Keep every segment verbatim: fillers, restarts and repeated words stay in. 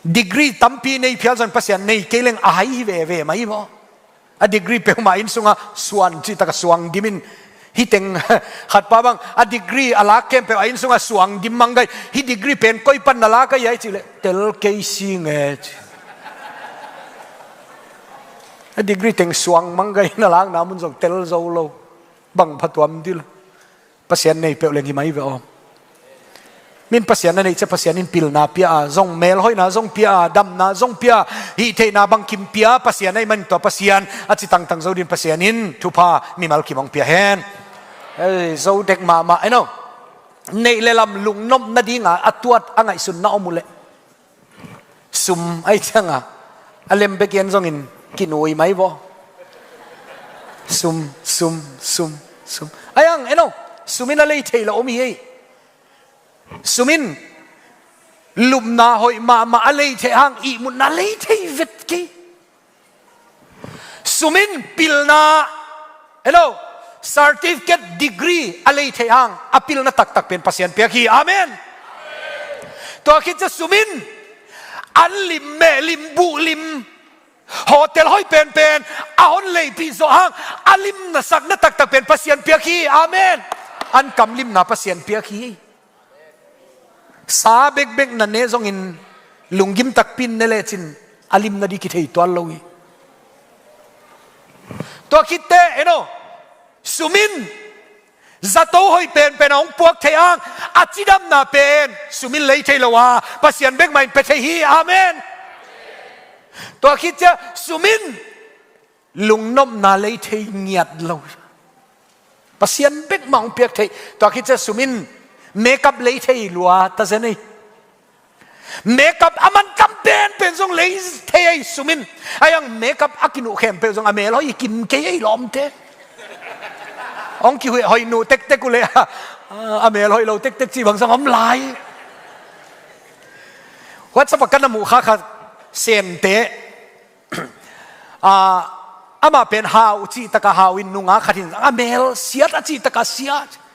Degree tampi nei phial zong Pasian nei kei leng a hai hi veve mai maw. A degree peuhmah inn sunga suan cih taka suang dimin, hih teng khatpa bang a degree a lak khempeuh a inn sunga suang dim manggai, hih degree pen koi pan na lak a hiai cih leh tel kei si nge ci. A degree teng suang manggai na lakna mun zong tel zo lo. Bang phatuam dil. Pasian nei peuh leng hi mai ve aw. Min Pasian na neih ciang Pasian in pilna pia a, zong melhoihna zong pia a, damna zong pia a, hih theihna bangkim pia Pasian ahih manin tua Pasian a ci tangtang zo din Pasian in thupha mimal kim hong pia hen. Ei, zo dek mahmah, eno. Neih le lam lungnop nadinga a tuat a ngaihsun na om uh leh, sum ahih cianga a lem bek in zongin kinui mai vaw. Sum, sum, sum, sum. Ai ang, eno, sum in a lei thei lo om hi ei. Sum in lupna hoih mahmah a lei theih hang ihmutna lei thei vet kei. Sum in pilna, eno, certificate, degree a lei theih hang a pilna taktak pen Pasian piak hi. Amen. Tua khit ciang sum in an lim, meh lim, buh lim, hotel hoih penpen a hon leipih zawh hang a limna sakna taktak pen Pasian piak hi. Amen. An kam limna Pasian piak hi. Sa bekbek na ne zongin lunggim takpi in ne lecin a limna ding kithei tuan lo hi. Tua khit teh, eno, sum in zato hoih penpen a hong puak theih hang a cidamna pen sum in lei thei lo a, Pasian bek mah in pia thei hi. Amen. Tua khit ciang sum in lungnopna lei thei ngiat lo. Pasian bek mah hong piak theih. Tua khit ciang sum in makeup lei thei lua ta zen ei. Makeup a man tam penpen zong lei thei ei sum in. Ai ang makeup a kinuh khempeuh zong a melhoih kim kei ei lawmte. Hong kihuih hoih nuh tektek uh leh a melhoih lo tektek cih bang zong om lai. WhatsApp ah ka na muh kha khat Sente. Ah, amah pen hau cih taka hau in nungak khat in a mel siat a cih taka siat.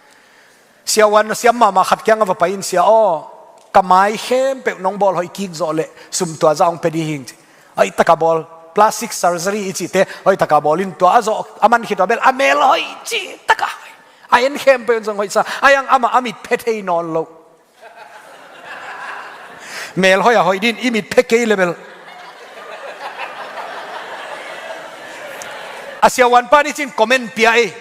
Siavuan siam mahmah khat kiangah va pai in, "Sia aw, ka mai khempeuh nong bawl hoih kik zawh leh sum tua zah hong pia ding hi ing," ci. Hoih taka bawl, plastic surgery i cihte hoih taka bawl in, tua a zawh a man khit uh a bel a mel hoih cih taka, a en khempeuh in zong hoih sa. Ai ang amah a mit phe thei nawn lo. Melhoih a hoih din i mit phe kei le bel. A siavuan pa nicin comment pia ei.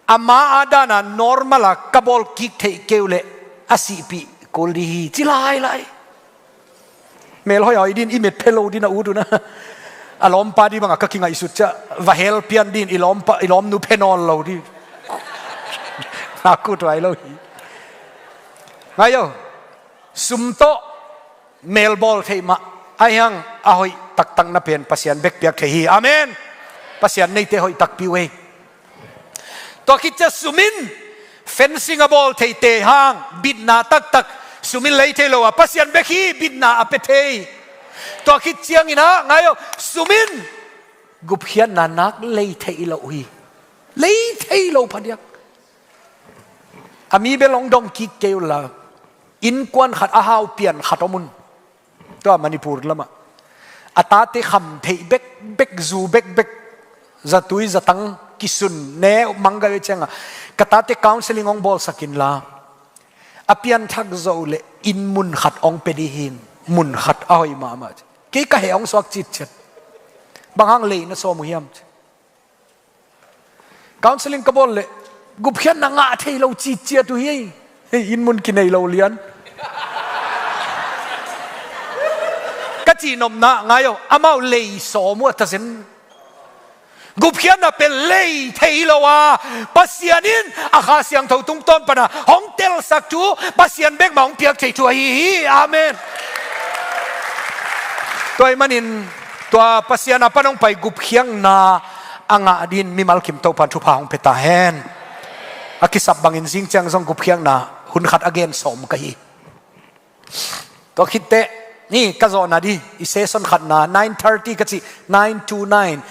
Ama a dana normal a ka bawl kik theih kei uh leh a sihpih kul ding hi ci lailai. Melhoih a hoih din i mit phe lo din a ut uh na. A lawmpa ding bangah ka kingaihsut ciah va hel pian din i lawmpa, i lawmnu phe nawn lo ding. A kut huai lo hi. Ngai aw. Sum tawh melbawl theih mah, ahi hang a hoih taktakna pen Pasian bek piak thei hi. Amen. Pasian neite hoih takpi uh ei. Tua khit ciang sum in fencing a bawl theite hang bitna taktak sum in lei thei lo a, Pasian bek hi bitna a pia thei. Tua khit ciangin ah, ngai aw, sum in gupkhiatna nak lei thei lo hi. Lei thei lo phadiak. A mi bel hong dong kik kei unla, innkuan khat a hau pian khat om un. Tua Manipur lamah a tate kham theih bekbek, zu bekbek, zatui zatang kisun ne manggai ciangah, "Ka tate counseling hong bawlsak inla, a pianthak zo leh inn mun khat hong pia ding hi, mun khat a hoih mahmah," ci. Kei ka heh hong suak citciat. "Bang hang lei na sawm uh hiam?" ci. "Counseling ka bawl leh gupkhiatna ngah thei lo citciat uh hi. Hei, inn mun kinei lo lian," ka cih nopna, ngai aw, amau lei sawm uh a ta zen. Gupkhiatna pen lei thei lo a, Pasian in a Kha Siangtho tungtawn pana hong telsak thu, Pasian bek mah hong piak thei thu ahi hi. Amen. Tua ahih manin tua Pasian a pan hong pai gupkhiatna a ngah dingin mimal kim Topan thupha hong pia ta hen. A kisap bangin zing ciang zong gupkhiatna hun khat a gen sawm ka hi. Tua khit teh, ni ka zawhna ding, i session khatna, nine thirty ka cih, nine to nine,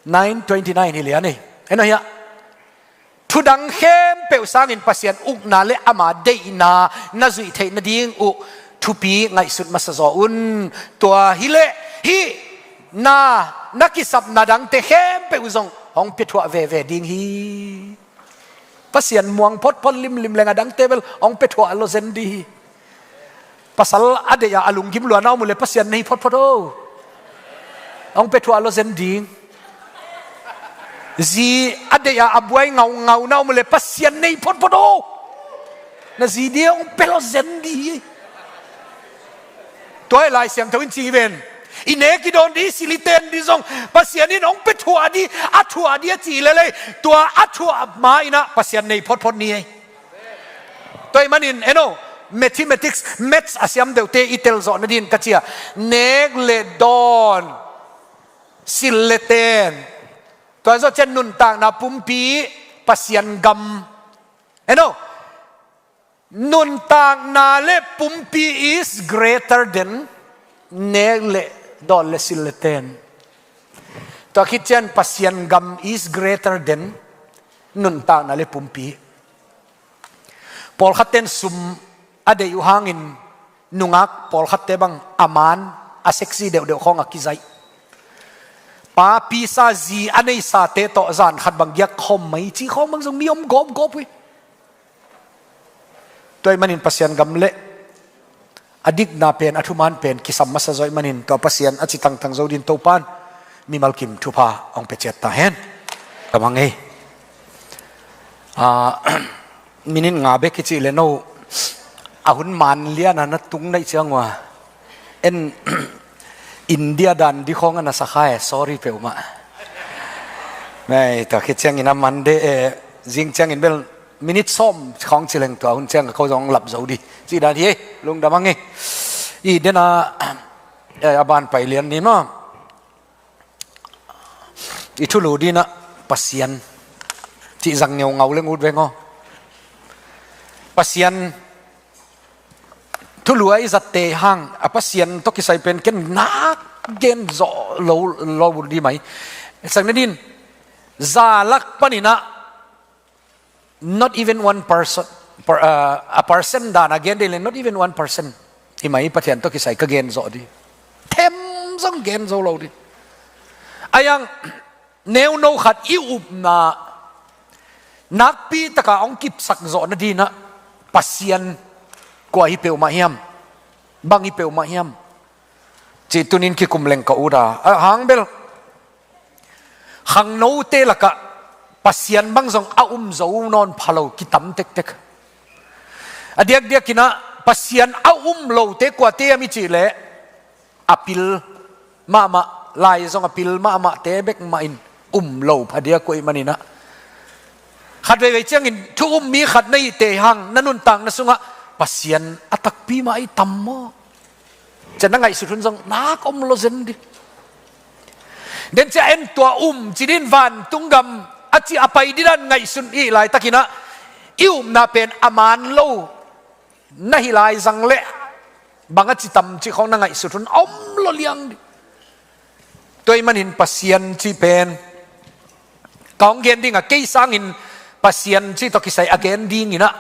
nine twenty-nine hi lian ei. En aw hiah. Thudang khempeuh sangin Pasian ukna le ama deihna na zuih theih nading uh thupi ngaihsut masa zaw un. Tua hileh hih na, na kisapna dangte khempeuh uh zong hong piathuah veve ding hi. Pasian muang photphot limlim leng a dangte bel hong piathuah lo zen ding hi. Pasal a deih a a lunggim luan a om uh leh Pasian nei photphot o. Hong piathuah lo zen ding. Zi a deih a a buai ngaungau na om uh leh Pasian nei photphot o. Na zi ding hong pia lo zen ding hi. Tua hi Lai Siangtho in ci hi ven. I nek i dawn ding, i silh i ten ding zong Pasian in hong piathuah ding, a thuah ding a ci lel ei. Tua a thuah ma in ah Pasian nei photphot ni ei. Tua ahih manin, en o, mathematics, maths a siam deuhte i tel zawh nadingin ka ci a, nek le dawn, silh le ten, tua zawh ciang nuntakna pumpi, Pasian gam. En o, nuntakna le pumpi is greater than nek le dawn le silh le ten. Tua khit ciang Pasian gam is greater than nuntakna le pumpi. Pawlkhat ten sum a deih uh hangin nungak pawlkhatte bang a man, a sexy deuhdeuh khawng a kizaih. Pa pisa zi a neisate tawh zan khat bang giak khawm mai cih khawng bang zong mi om gawpgawp uh hi. Tua ahih manin Pasian gam le a dikna pen, a thuman pen kisam masa zaw ahih manin tua Pasian a ci tangtang zo dingin Topa'n mimal kim thupha hong pia ciat ta hen. Ka mang ei. Ah, minute nga bek i cih leh no, a hun man lian a na tung naih ciang ua, en, India dan ding khawng a na sa kha e, sorry peuhmah. Mai, tua khit ciangin a Monday, eh, zing ciangin bel minute sawm khawng ci leng tua hun ciang ko zong lap zo ding cih dan hi ei, lungdam hang ei. I den a, eh, a ban pai lian ni maw. I thulu dingin ah Pasian cih zang ngeungau leng ut veng aw. Pasian thulu a i zatte hang a Pasian tawh kisai pen ken nak gen zawh lo, lo ding mai. Sak nadingin za lak panin ah not even one person, per, uh, a percent dan a gen ding leh not even one percent hi mai, Pathian tawh kisai ka gen zawh ding. Them zong gen zo lo ding. A yang neuno khat i upna nakpi taka hong kipsak zawh nadingin ah Pasian kua hi peuhmah hiam, bang hi peuhmah hiam cih tuni-in kikum leng ka ut a, a hang bel khangnote lakah Pasian bang zong a um zo nawn pha lo kitam tektek. A diakdiakin ah Pasian a um lote kuate hiam i cih leh a pil mahmah, lai zong a pil mahmahte bek mah in um lo pha diak uh ahih manin ah, khat veivei ciangin thu um mi khat na hihte hang na nuntakna sungah Pasian a takpi mah i tam maw? Ciang na ngaihsut hun zong nak om lo zen ding. Den ciang en tua um ci dingin vantung gam a cih a pai ding dan ngaihsun i hih laitakin ah i upna pen a man lo na hih lai zang leh bang a ci tam cih khawng na ngaihsut hun a om lo liang ding. Tua ahih manin Pasian cih pen ka hong gen ding a, kei sangin Pasian cih tawh kisai a gen dingin ah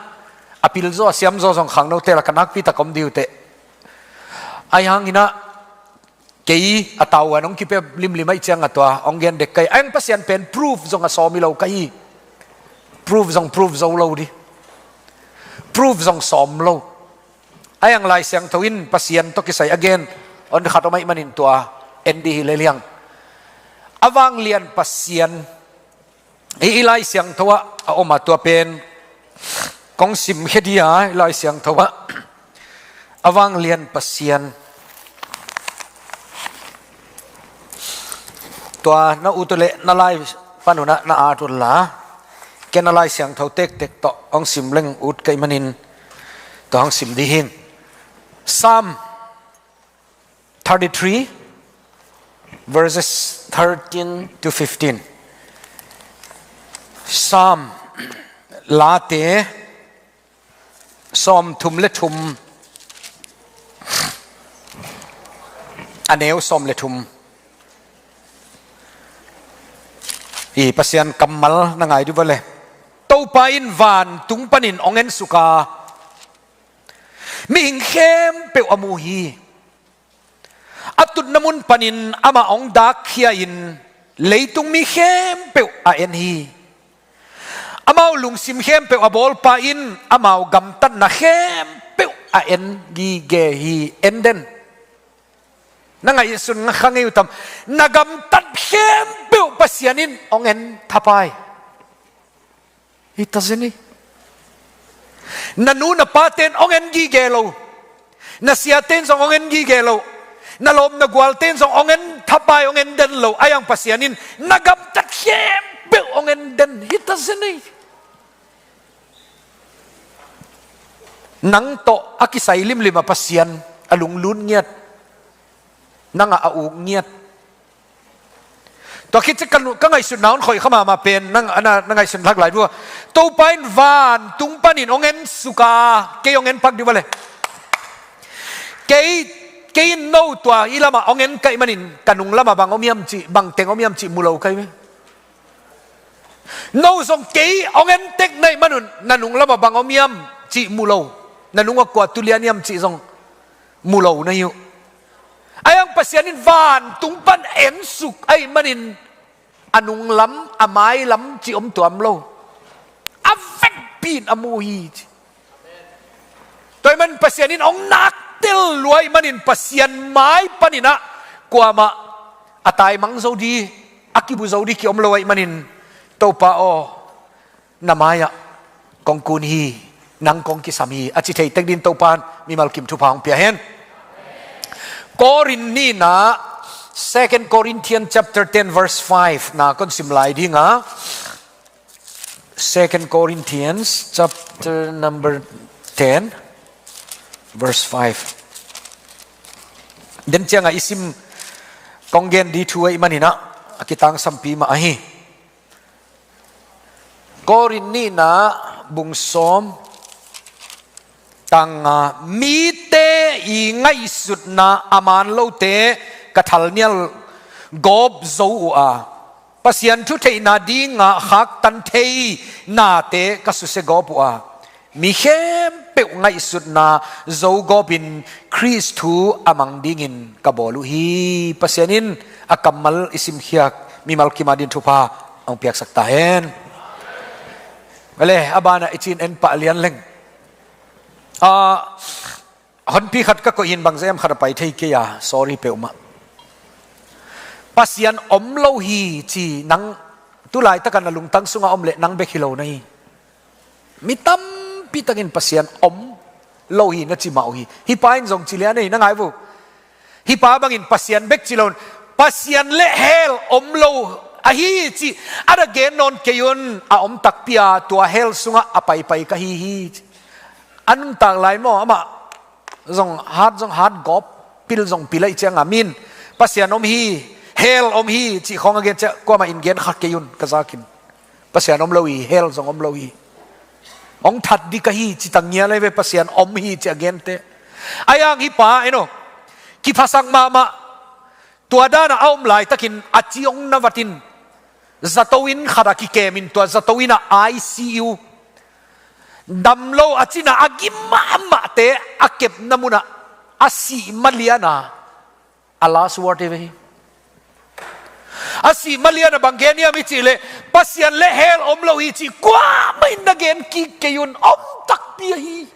a pilzaw a siamzaw zong khangnote lakah nakpi tak om ding uh teh. Ahi hangin ah kei a tau a nong kipia limlim ahih ciang a tua hong gen dek ka hi. Ahi hang Pasian pen proof zong a sawm hi lo ka hi. Proof zong proof zo lo ding. Proof zong sawm lo. Ahi hang Lai Siangtho in Pasian tawh kisai a gen hong khat om ahih manin tua en ding hi lel hi hang. A vanglian Pasian hi i Lai Siangtho ah a om a, tua pen kong simkhia ding a, i Lai Siangtho ah a vanglian Pasian. Tua na ut uh leh na lai pan un ah na at un la. Ken a Lai Siangtho tektek tawh hong sim leng ut ka hih manin tua hong sim ding hi ing. Psalm thirty-three, verses thirteen to fifteen. Psalm Late sawmthum le thum, a neu sawm le thum. I Pasian kammal na ngai dih vua le. Topa in vantung panin hong ensuk a, Mihing khempeuh a mu hi. A tutna mun panin amah hong dakkhia-in leitung mi khempeuh a en hi. Amau lungsim khempeuh a bawlpa in amau gamtatna khempeuh a en gige hi. En den. Na ngaihsun kha ngei uh tam? Na gamtat khempeuh Pasian in hong en thapai. Hi ta zen hi. Na nu na pate'n hong en gige lo. Na siate'n zong hong en gige lo. Na lawm na gualte'n zong hong en thapai, hong en den lo. Ahi hang Pasian in na gamtat khempeuh hong en den. Hi ta zen hi. Nang tawh a kisai limlim a Pasian a lunglut ngiat, nang ah a uk ngiat. Tua khit ciang ka, ka ngaihsutna hong khoih kha mahmah pen, nang, na, na ngaihsun lak lai dua. Topa in vantung panin hong en suk a, kei hong en phak dih va le. Kei, kei in no tua hih lamah hong en ka hih manin ka nung lamah bang om hiam cih, bang teng om hiam cih mu lo ka hi ve. No zong kei hong en tek na hih manun na nung lamah bang om hiam cih mu lo. Na nung ah kua tu lian hiam cih zong mu lo na hi uh. Ahi hang Pasian in vantung pan en suk ahih manin a nunglam, a mailam cih om tuam lo. A vekpi in a mu hi ci. Tua ahih manin Pasian in hong nak tel lua ahih manin Pasian mai panin ah kuamah a taimang zo ding, a kibu zo ding kiom lo ahih manin, Topa aw, na mai-ah kong kun hi, nang kong kisam hi, a ci thei tek dingin Topa'n mimal kim thupha hong pia hen. Korin nihna, Second Corinthians chapter ten verse five na kon sim lai ding a. Second Corinthians chapter number ten, verse five. Den ciang a i sim kong gen ding thu ahih manin ah a kitangsampi mah ahi. Korin nihna bung sawm, tang nga, mite i ngaihsutna a man lote ka thalnial gawp zo uh a, Pasian thu theihna dingah khaktan thei nate ka susia gawp uh a, mi khempeuh ngaihsutna zo gawpin Khrist thu a mang dingin ka bawl uh hi. Pasian in a kammal i simkhiat mimal kim a dingin thupha hong piaksak ta hen. Vale, a banah i cih en pah lian leng. Ah, honpi khat ka koih in bangzah hiam khat a pai thei kei a, sorry peuhmah. Pasian om lo hi ci nang, tu laitakin na lungtang sungah om leh nang bek hi lo na hi. Mi tampi takin Pasian om lo hi na ci mah uh hi. Hih pa in zong ci lian ei, na ngai vo. Hih pa bangin Pasian bek ci lo un, Pasian le hell om lo ahi ci a na gen nawn kei un, a om takpi a, tua hell sungah a paipai ka hi hi ci. A nuntak lai maw, amah zong hat, zong hat gawp, pil zong pil ahih ciangin, min Pasian om hi, hell om hi cih khawng a gen ciang kuamah in gen kha kei un, ka zakin. Pasian om lo hi, hell zong om lo hi. Hong that ding ka hi ci ta ngial ei ve, Pasian om hi ci a gente. Ahi hang hih pa, en aw, kiphasak mahmah. Tua dan a a om laitakin a ci hong na vatin, zato inn khat ah kikemin, tua zato inn ah I C U, dam lo a cina a gim mahmahte a kepna munah a sih malian a, a last word hi ve hi. A sih malian a bang gen hiam i cih leh, Pasian le hell om lo hi cih kuamah in na gen kik kei un, om takpi ahi.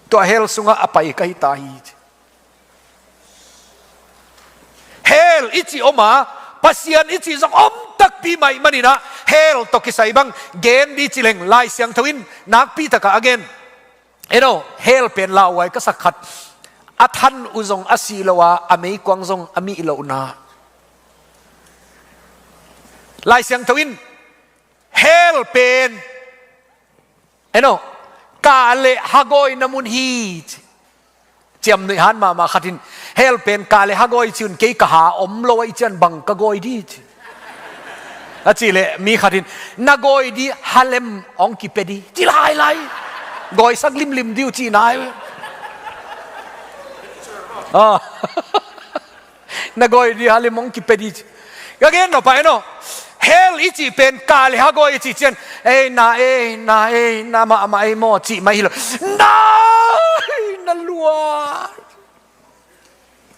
Tua hell sungah a pai ka hi ta hi ci. Hell i cih om a, Pasian i cih zong om takpi mah ahih manin ah, hell tawh kisai bang gen ding ci leng, Lai Siangtho in nakpi takah a gen. En aw, hell pen lauhuai ka sak khat. A than uh zong a sih lo a, a meikuang zong a mih lohna. Lai Siangtho in hell pen, en aw, kah le ha gawina mun hi ci. Ciamnuih han mahmah khat in, hell pen kah le ha gawi ci un, kei ka ha om lo ahih ciang bang ka gawi ding ci. A cih leh mi khat in, na gawi ding ha lem hong kipia ding ci lailai. Gawisak limlim ding uh cihna hi. Ah. Na gawi ding ha lem hong kipia ding ci. Ka gen nop a, en aw, hell i cih pen kah le ha gawi i cih ciang, "Ei, na ei, na ei, na mahmah ei maw," cih mai hi lo. "Na ei, na lua."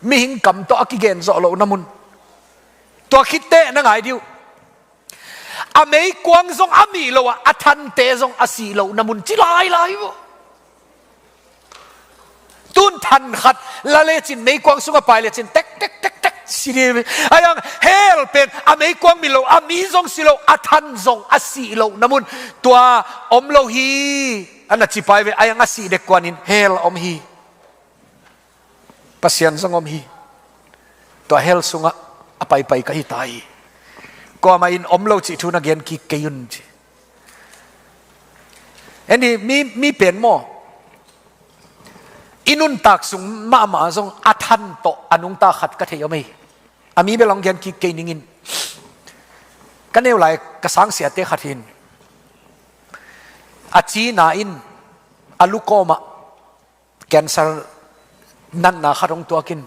Mihing kam tawh a kigen zawh lohna mun. Tua khitteh na ngai dih uh, a meikuang zong a mih lo a, a thante zong a sih lohna mun ci lailai uh. Tun than khat la lecin, meikuang sungah pai lecin, tek tek tek tek si dih. Ahi hang hell pen a meikuang mih lo, a mi zong si lo, a than zong a sih lohna mun. Tua om lo hi, a na ci pai ve. Ahi hang a sih dek kuanin hell om hi. Pasian zong om hi. Tua hell sungah a paipai ka hi ta hi. Kuamah in om lo cih thu na gen kik kei un ci. En dih, mi, mi pen maw, i nuntak sung mahmah zong a than tawh a nungta khat ka thei om ei. A mi bel hong gen kik kei ning in. Ka neu lai ka sangsiate khat hi in, a cina in a lukawmah cancer natna khat hong tuak in,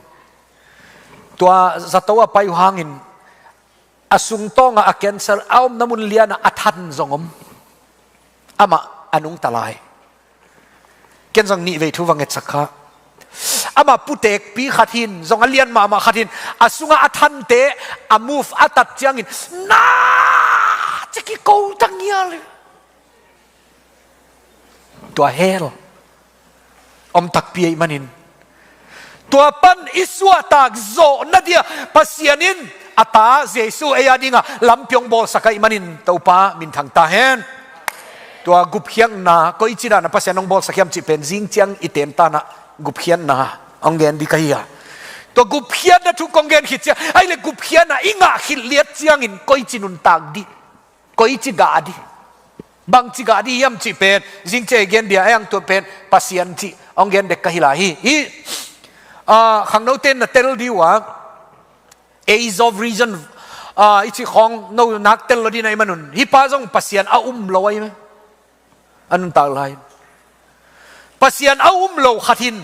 tua zato a pai uh hangin a sungtawngah a cancer a omna mun lianah a than zong om. Amah a nungta lai. Ken zong nih vei thu va ngetsak kha. Amah putekpi khat hi in, zong a lian mahmah khat hi in, a sungah a thante a move a tat ciangin, na, ci kiko ta ngial. Tua hell om takpi ahih manin, tua pan i suahtak zawhna dia Pasian in a ta Jesu ei a dinga lampi hong bawlsak ahih manin Topa minthang ta hen. Tua gupkhiatna koici dana Pasian hong bawlsak hiam cih pen zing ciang i tentanah gupkhiatna hong gen dih ka hi a. Tua gupkhiatna thu kong gen khit ciang, ahih leh gupkhiatna i ngah khit liat ciangin koici nuntak dih, koici gah dih, bangci gah dih hiam cih pen zing ciang i gen bia ei ang. Tua pen Pasian cih hong gen dek ka hi lai hi. Hih, ah, khangnote in na tel dih uh a, Age of Reason, ah, i cih khawng no nak tel lo dih na hih manun, hih pa zong Pasian a um lo ahi meh. A nuntak lai Pasian a um lo khat hi in,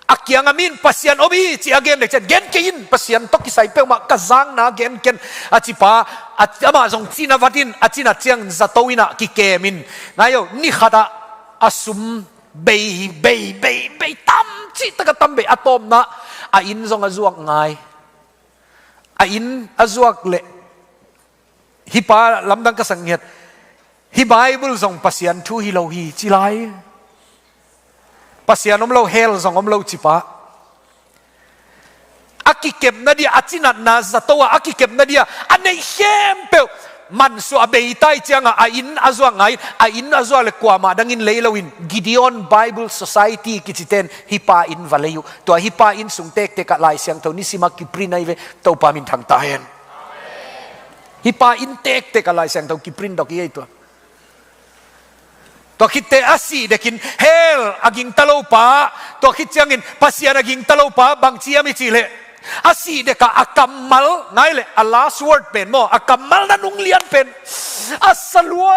a kiangah mi in Pasian om hi ci a gen dek ciang, gen kei in, Pasian tawh kisai peuhmah ka zakna gen ken, a ci pa, a, amah zong cina vat in, a cina ciang zato innah kikem in. Ngai o, ni khatah a sum bei, bei, bei, bei, tam cih takah tam bei, a tawpna a inn zong a zuak ngai. A inn a zuak leh, hih pa lamdang ka sak ngiat, hih Bible zong Pasian thu hi lo hi ci lai. Pasian om lo, hell zong om lo ci pa. A kikepna dia, a cinatna zato ah a kikepna dia a neih khempeuh mansuah a beitai ciangah a inn a zuak ngai. A inn a zuak leh kuamah dangin lei loin Gideon Bible Society kicite in hih pa inn va lei uh. Tua hih pa inn sung tektekah Lai Siangtho nisimah kiprint ahi ve. Topa minthang ta hen. Hih pa inn tektekah Lai Siangtho kiprint dok hi ei tua. Tua khitteh a sih dekin hell a gingta lo pa, tua khit ciangin Pasian a gingta lo pa, bangci hiam i cih leh, a sih dekah a kammal, ngai leh a last word pen maw, a kammal nanung lian pen, "A sa lua,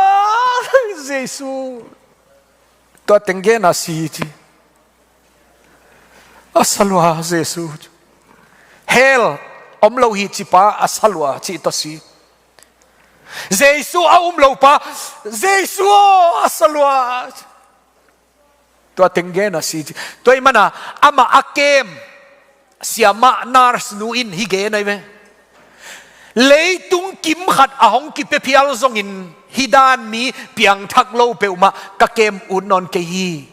Jesu." Tua teng gen a si ci. "A sa lua, Jesu." Hell om lo hi ci pa, "A sa lua," ci tawh si. Jesu a um lo pa, "Jesu aw, a sa lua." Tua teng gen a si ci. Tua ahih mana amah a kem siamah nurse nu in hih gen ahi ve. "Leitung kim khat a hong kipia phial zongin hih dan mi piangthak lo peuhmah ka kem ut nawn kei hi.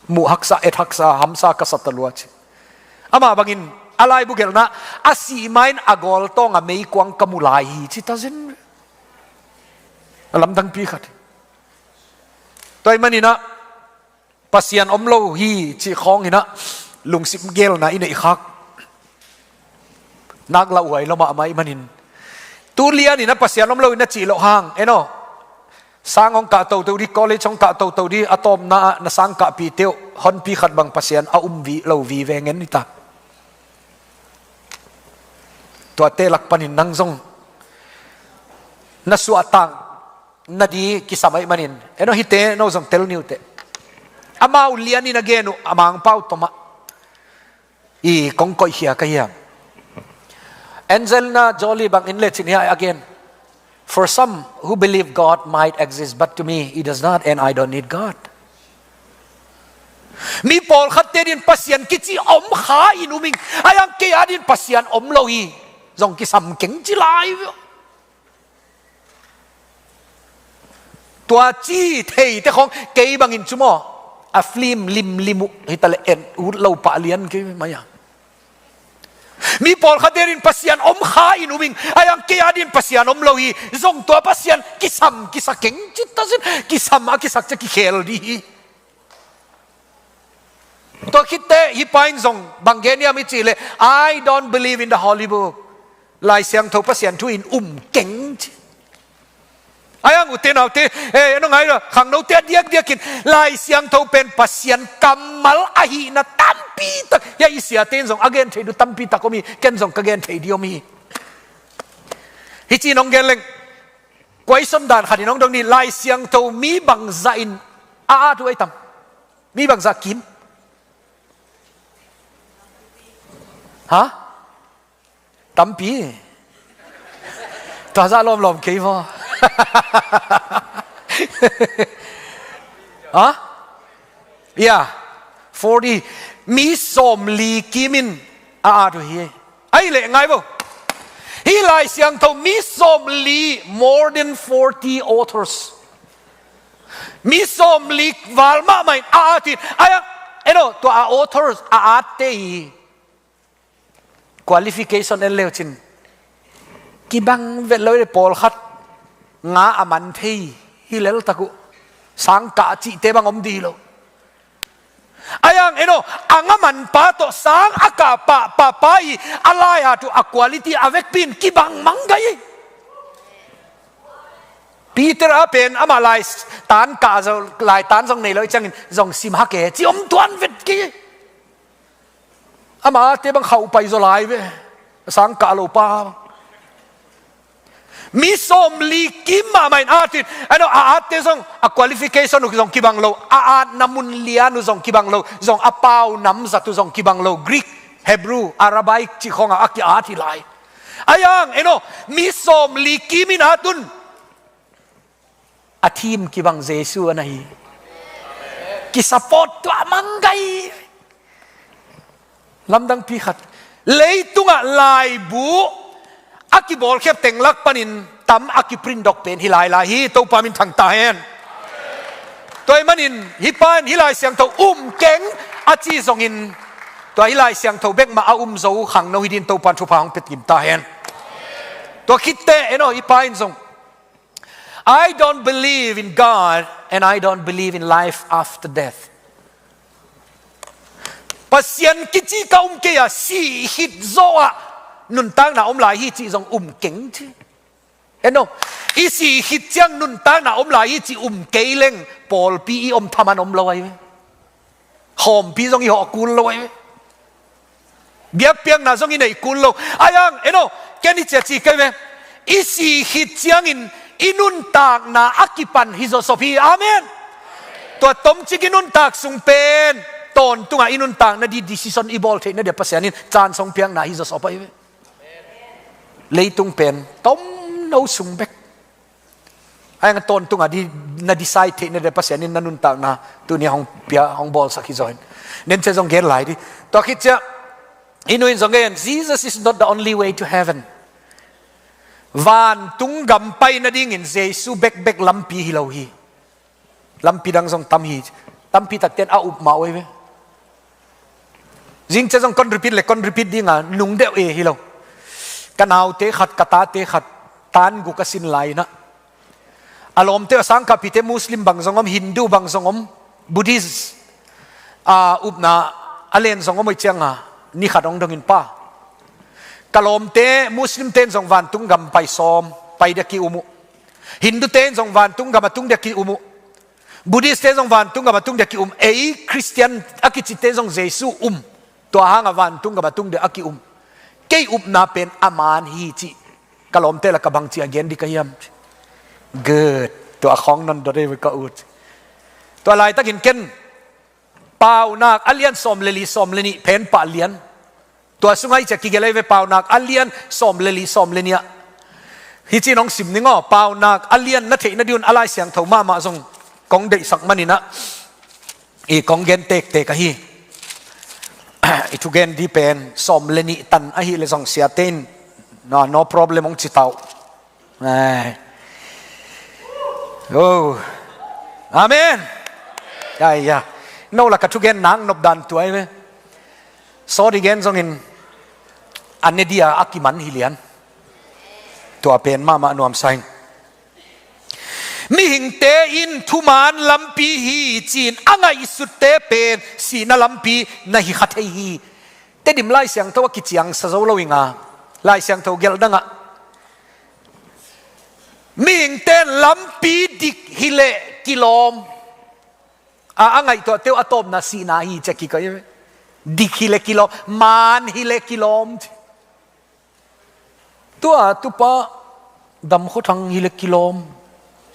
Muh haksa, et haksa, hamsa ka sa ta lua," ci. Amah bangin a laibu gelhna, "A sih ma-in a gawltawng a meikuang ka mu lai hi," ci ta zen. A lamdangpi khat hi. Tua ahih maninah Pasian om lo hi cih khawnginah lungsim gelna i neih khak nak lauhuai lo mahmah ahih manin, tu lianinah Pasian om lo in a cih loh hang, en aw, sang hong kah toto dih, college hong kah toto dih, a tawpna ah na sang kahpihte uh honpi khat bang Pasian a um vi lo vive ngen ni ta. Tuate lak panin nang zong na suahtak na di kisam ahih manin, en aw, hihte no zong tel ni uh teh. Amau lianin a gen uh, a Mangpau tomah i kong koihkhia ka hiam? Angelina Jolie bangin lecin hiah a gen. For some who believe God might exist, but to me, it does not, and I don't need God. Mi pawlkhatte din Pasian kici om kha in um ing, a iang kei a din Pasian om lo hi, zong kisam keng ci lai ve. Tua ci theite khong kei bangin cu maw, a film limlim uh hi ta leh en ut lo pah lian kei mai a. Mi pawlkhatte din Pasian om kha in um ing, a iang kei a din Pasian om lo hi, zong tua Pasian kisam kisa keng ci ta sin, kisam a kisak cia kikhel dih hi. Tua khitte hih pa in zong bang gen hiam i cih leh, "I don't believe in the Holy Book." Lai Siangtho Pasian thu in um keng ci. A iang ute naute, eh, en aw ngai lo, khangnote a diakdiakin Lai Siangtho pen Pasian kammal ahihna tampi tak, hia i siate in zong a gen thei ding tampi tak om hi, ken zong ka gen thei ding om hi. Hih ci nong gen leng, kuai som dan khat in hong dong ni, Lai Siangtho mi bangzah in a at uh ai tam? Mi bangzah kim? Ha? Tampi. Tua zah lawmlawm kei vaw. Ha? Ya. Forty. Mi sawmli kim in a at uh hi. Ai leh ngai vaw. Hih Lai Siangtho mi sawmli, more than forty authors. Mi sawmli val mahmah in a at hi. Ai, en aw, tua a authors a atte hi. Qualification en leu cin kibang vet lo hi, pawlkhat nga a man thei hi lel tak uh, sangkah cihte bang om dih lo. A iang en aw, a nga manpa tawh sang a kah pahpah pa hi, a lai-at uh a quality a vekpi in kibang mang gai hi. Peter a pen amah lai tan kah zo, lai tan zong nei lo hi ciangin zong sim hak e ci om tuan vet kei hi. Amah te bang khauh pai zaw lai ve. Sangkah lo pa. Mi sawmli kim mahmah in a at hi. Ai no, a atte zong a qualification uh zong kibang lo, a atna mun lian uh zong kibang lo, zong a pau namzat uh zong kibang lo, Greek, Hebrew, Arabic cih khawngah a ki-at hi lai. A iang en aw, mi sawmli kim in a at un. A thim kibang Jesu a na hi. Kisupport tuah mang gai. Lamdangpi khat. Leitungah laibu a kibawlkhiat teng lak panin tam a kiprint dok pen hi lailai hi, Topa min thang ta hen. Tua ahih manin hih pa in hih Lai Siangtho um keng a ci zongin, tua hih Lai Siangtho bek mah a um zo khangno hi dingin Topa in thupha hong pia kim ta hen. Tua khitte en aw, hih pa in zong, "I don't believe in God and I don't believe in life after death." Pasian kici ka um kei a, si khit zawh ah nuntakna om lai hi cih zong um keng ci. En aw, i si khit ciang nuntakna om lai hi cih um kei leng pawlpi i om thaman om lo ahi ve. Khawmpi zong i hawh kul lo ahi ve. Biakpiakna zong i neih kul lo. A iang en aw, ken i ciah ci kei ve. I si khit ciangin i nuntakna a kipan hi zawsop hi. Amen. Tua tomcik i nuntak sung pen tawntungah i nuntakna di decision i bawl theihna dia Pasian in chance hong piakna hi zawsop ahi ve. Leitung pen tomno sung bek. A iang tawntungah di, na decide theihna dia Pasian in na nuntakna tuni hong pia, hong bawlsak hi zaw in. Nen cia zong gen lai di. Tua khit ciah i nu in zong gen, "Jesus is not the only way to heaven." Vantung gam pai nadingin Jesu bekbek lampi hi lo hi. Lampi dang zong tam hi. Tampi takte in a up mah uh ahi ve. Zing cia zong kon repeat le kon repeat dinga nung deuh e hi lo. Ka naute khat, ka tate khat, tan guk a sin lai inah, a lawmte, a sangkahpihte, Muslim bang zong om, Hindu bang zong om, Buddhist, a, upna a len zong om uh cianga, ni khat hong dongin pa, ka lawmte Muslimte in zong vantung gam pai sawm, pai dia ki-um uh. Hindute in zong vantung gam a tung dia ki-um uh. Buddhistte zong vantung gam a tung dia ki-um. Ei Christian a kicite zong Jesu um. Tua hanga vantung gam a tung dia a ki-um. Kei upna pen a man hi ci. Ka lawmte laka bangci a gen di ka hiam? Good. Tua khawng non dot ei ve ka ut. Tua laitakin ken Paunak a lian sawm le li, sawm le nih, phen pah lian. Tua sungah i cia kigelh ei ve, Paunak a lian sawm le li, sawm le nih ah, Hi ci-in hong sim ning aw, Paunak a lian na theih nading un a Lai Siangtho mahmah zong kong deihsak manin ah, i kong gen tektek ahi. I thugen ding pen sawm le nih tan ahih leh zong siate in, no, no problem hong ci ta uh. Ai. Oh. Amen. Ai ya. No lah ka thugen nang nop dan tua hi ve. Sawt i gen zongin a ne ding a kiman hi lian. Tua pen mahmah nuamsa ing. Mihingte in thuman lampi hi ci-in a ngaihsutte pen sihna lampi na hi kha thei hi. Tedim Lai Siangtho ah kiciangsa zo lo ing a, Lai Siangtho gelh dang ah mihingte in lampi dik hi leh kilawm a, a ngaihtuahte uh a tawpna sihna hi ci-a kikoih hi ve. Dik hi leh kilawm, man hi leh kilawm. Tua tupa Dam Khua Thang hi leh kilawm.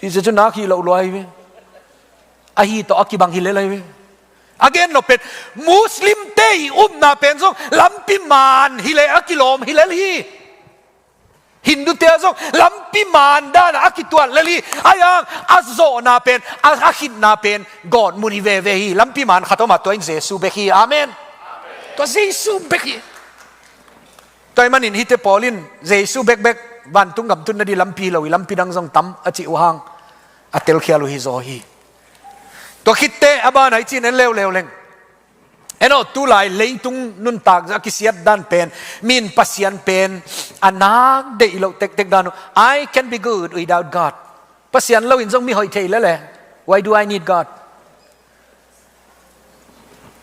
Hi ci-a cu nak hi lo lua hi ve. Ahi tawh a kibang hi lel hi ve. A gen nop pen Muslimte i upna pen zong lampi man hi leh a kilawm hi lel hi. Hindute ah zong lampi man dan a kituat lel hi. Ahi hang a zawhna pen, a, a khitna pen gawtmun hi veve hi. Lampi man khat om a, tua in Jesu bek hi. Amen. Tua Jesu bek hi. Tua ahih manin hihte pawl in Jesu bekbek vantung gam tun nading lampi hi lo hi, lampi dang zong tam a cih uh hang a telkhial uh hi zaw hi. Tua khit teh a banah i cih en leuleu leng, en aw, tulai leitung nuntak zah a kisiat dan pen, mi in Pasian pen a nak deih loh tektek dan uh. I can be good without God. Pasian lo in zong mi hoih thei lel e. Why do I need God?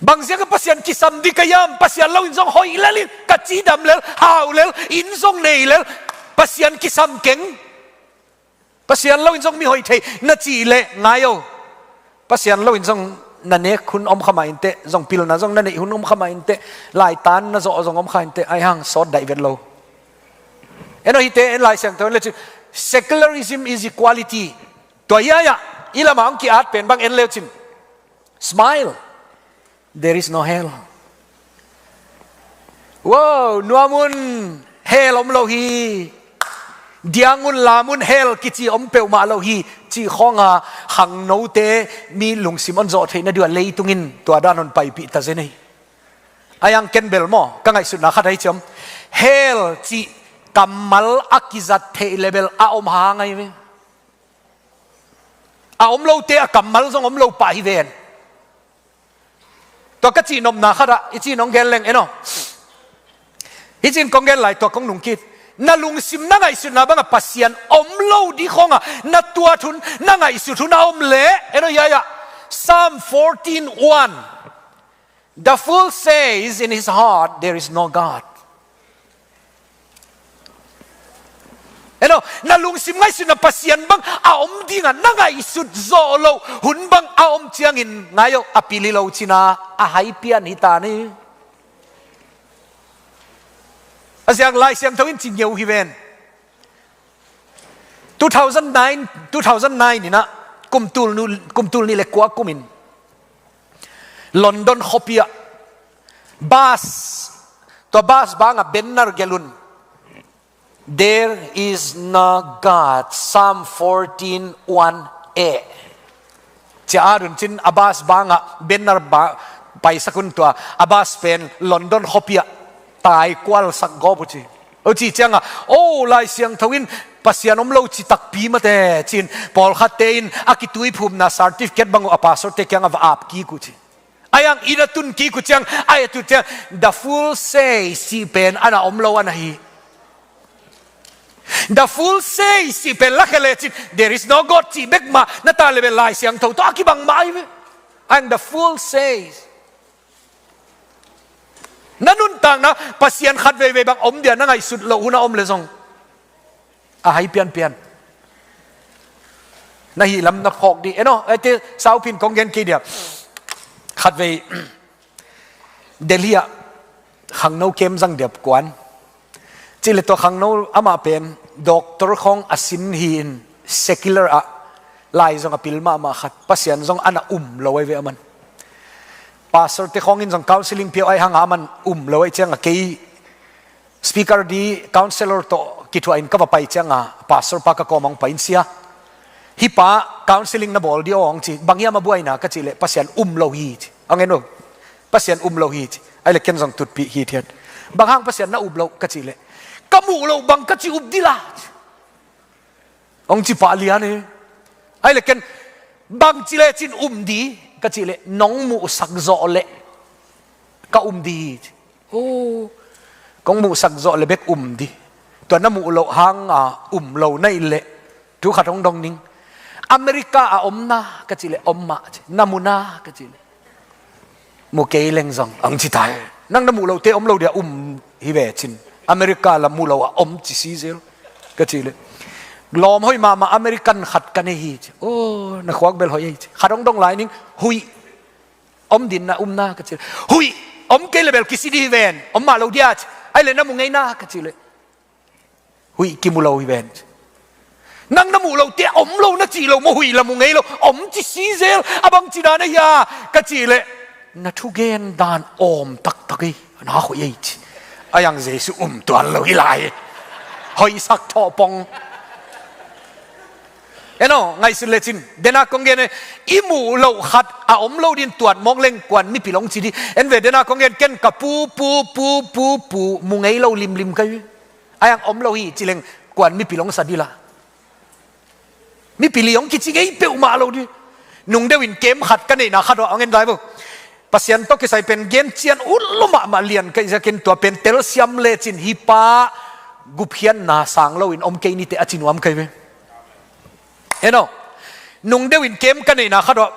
Bang ziak a Pasian kisam ding ka hiam? Pasian lo in zong hoih lel in, ka cidam lel, hau lel, inn zong nei lel, Pasian kisam keng. Pasian lo in zong mi hoih thei na cih leh ngai o. Pasian lo in zong na nek hun om kha mah inteh, zong pilna zong na neih hun om kha mah inteh, laitan na zawh zong om kha inteh, ahi hang sawt daih vet lo. En aw, hihte en Lai Siangtho en le cin, secularism is equality. Tua hiai ah i lamah hong ki-at pen bang en le cin, smile. There is no hell. Wow, nuam un, hell om lo hi. Diang un, lam un, hell kici om peuhmah lo hi. Cih khawng a khangnote mi lungsim hong zawh theih nading a leitung in tua dan hong paipih ta zen hi. Ahi hang ken bel maw, ka ngaihsutna khat ahi ciam, hell cih kammal a kizat theih leh bel a om hang ahi ve. A om lote a kammal zong om lo pah hi ven. Tua ka cihnopna khat ah i cih nong gen leng en aw. Hi cin kong gen lai tua kong nung kit. Na lungsim na ngaihsutna bang a Pasian om lo ding khawng a na tuat hun, na ngaihsut hun a om leh, en aw, hiai ah, Psalm fourteen one. The fool says in his heart, "There is no God." En aw, na lungsim ngaihsutna Pasian bang a om ding a na ngaihsut zawh loh hun bang a om ciangin ngai aw, a pil hi lo cin a, a hai pian hi ta ni. A ziak Lai Siangtho in ci ngeu hi ven. Two thousand nine, two thousand nine in ah, kum tul nu-, kum tul nih le kua kum in London khuapi ah bus, tua bus bang ah banner gelh un, "There is no God, Psalm fourteen one A." Ci a, a dun cin a bus bang ah banner ba-, paisak un, tua a bus pen London khuapi ah tai kualsak gawp uh ci. Huci ciang a, "Oh, Lai Siangtho in Pasian om lo ci takpi mate," cin pawlkhatte in a kituiphumna certificate bang uh a pastorte kiang ah va ap kik uh ci. Ahi hang inn a tun kik uh ciang, a et uh ciang, "The fool says," cih pen a na om lo a na hi. "The fool says," cih pen lakhia le cin, "There is no God," cih bek mah na ta le bel Lai Siangtho tawh a kibang mah ahi ve. Ahi hang "The fool says." Na nuntakna Pasian khat veivei bang om dia na ngaihsut loh hun a om le zong, a hai pianpian. Na hih lam na phawk dih. En aw, eite saupin kong gen kei dia. Khatvei Delhi ah khangno kem zang dia kuan. Cih leh tua khangno amah pen doctor khawng a sin hi in, secular ah, lai zong a pil mahmah khat, Pasian zong a na um lo ahi ve aman. Pastorte khawng in zong counseling pia uh ahi hang a aman um lo ahi ciang a, kei speaker ding, counselor tawh Kithuah in ka va pai cianga, pastor pa ka kawm hong pai in, "Sia, hih pa counseling na bawl dih aw," hong ci. "Bang hiam a buaina?" ka cih leh, "Pasian um lo hi," ci. A ngen lo, "Pasian um lo hi," ci. Ai le ken zong tutpih hithiat. "Bang hang Pasian na up loh?" ka cih leh, "Ka muh loh bang ka ci up dih la," ci. Hong ci pah lian hi. Ai le ken, "Bang ci lecin um dih?" ka cih leh, "Nong muhsak zawh leh ka um dih hi," ci. "Oh, kong muhsak zawh leh bek um dih. Tua na muh loh hanga um lo na hih leh, thu khat hong dong ning. America ah om na?" ka cih leh, "Om mah," ci. "Na mu na?" ka cih leh, "Mu kei leng zong," hong ci ta hi. "Nang na muh lohte om lo dia um hi ve cin. America la mu lo a om ci si zel," ka cih leh, "Lawm hoih mahmah American khat ka nei hi," ci. "Oh, na khuak bel hoih ei," ci. Khat hong dong lai ning. "Huih om dih na, um na?" ka cih leh, "Huih om kei leh bel kisi dih hi ven. Om mah lo dia?" ci. "Ai le na mu ngei na?" ka cih leh, "Huih kimu lo hi ven," ci. "Nang na muh lohte om lo na cih lo maw, huih la mu ngei lo, om ci si zel, a bang ci dan a hia?" ka cih leh, "Na thugen dan awm taktak hi, na hoih ei," ci. Ai ang Jesu um tuan lo hi lai. Hoihsak thawh pong. En aw, ngaihsut lecin, dena kong gen e, i muh loh khat a om lo din tuat mawk leng kuan mipil hong ci dih. En ve, dena kong gen, ken ka pu, pu, pu, pu, pu mu ngei lo limlim ka hi. Ai ang om lo hi ci leng kuan mipil hong sa dih la. Mipil hi hong kici ngei peuhmah lo dih. Nung deuh in kem khat ka neihna khat uah, hong en lai vo. Pasian tawh kisai pen gen cian ut lo mahmah lian ka hih ziakin tua pen telsiam lecin hih pa gupkhiatna sang loin om kei niteh a ci nuam ka hi ve. En aw, nung deuh in kem ka neihna khat uah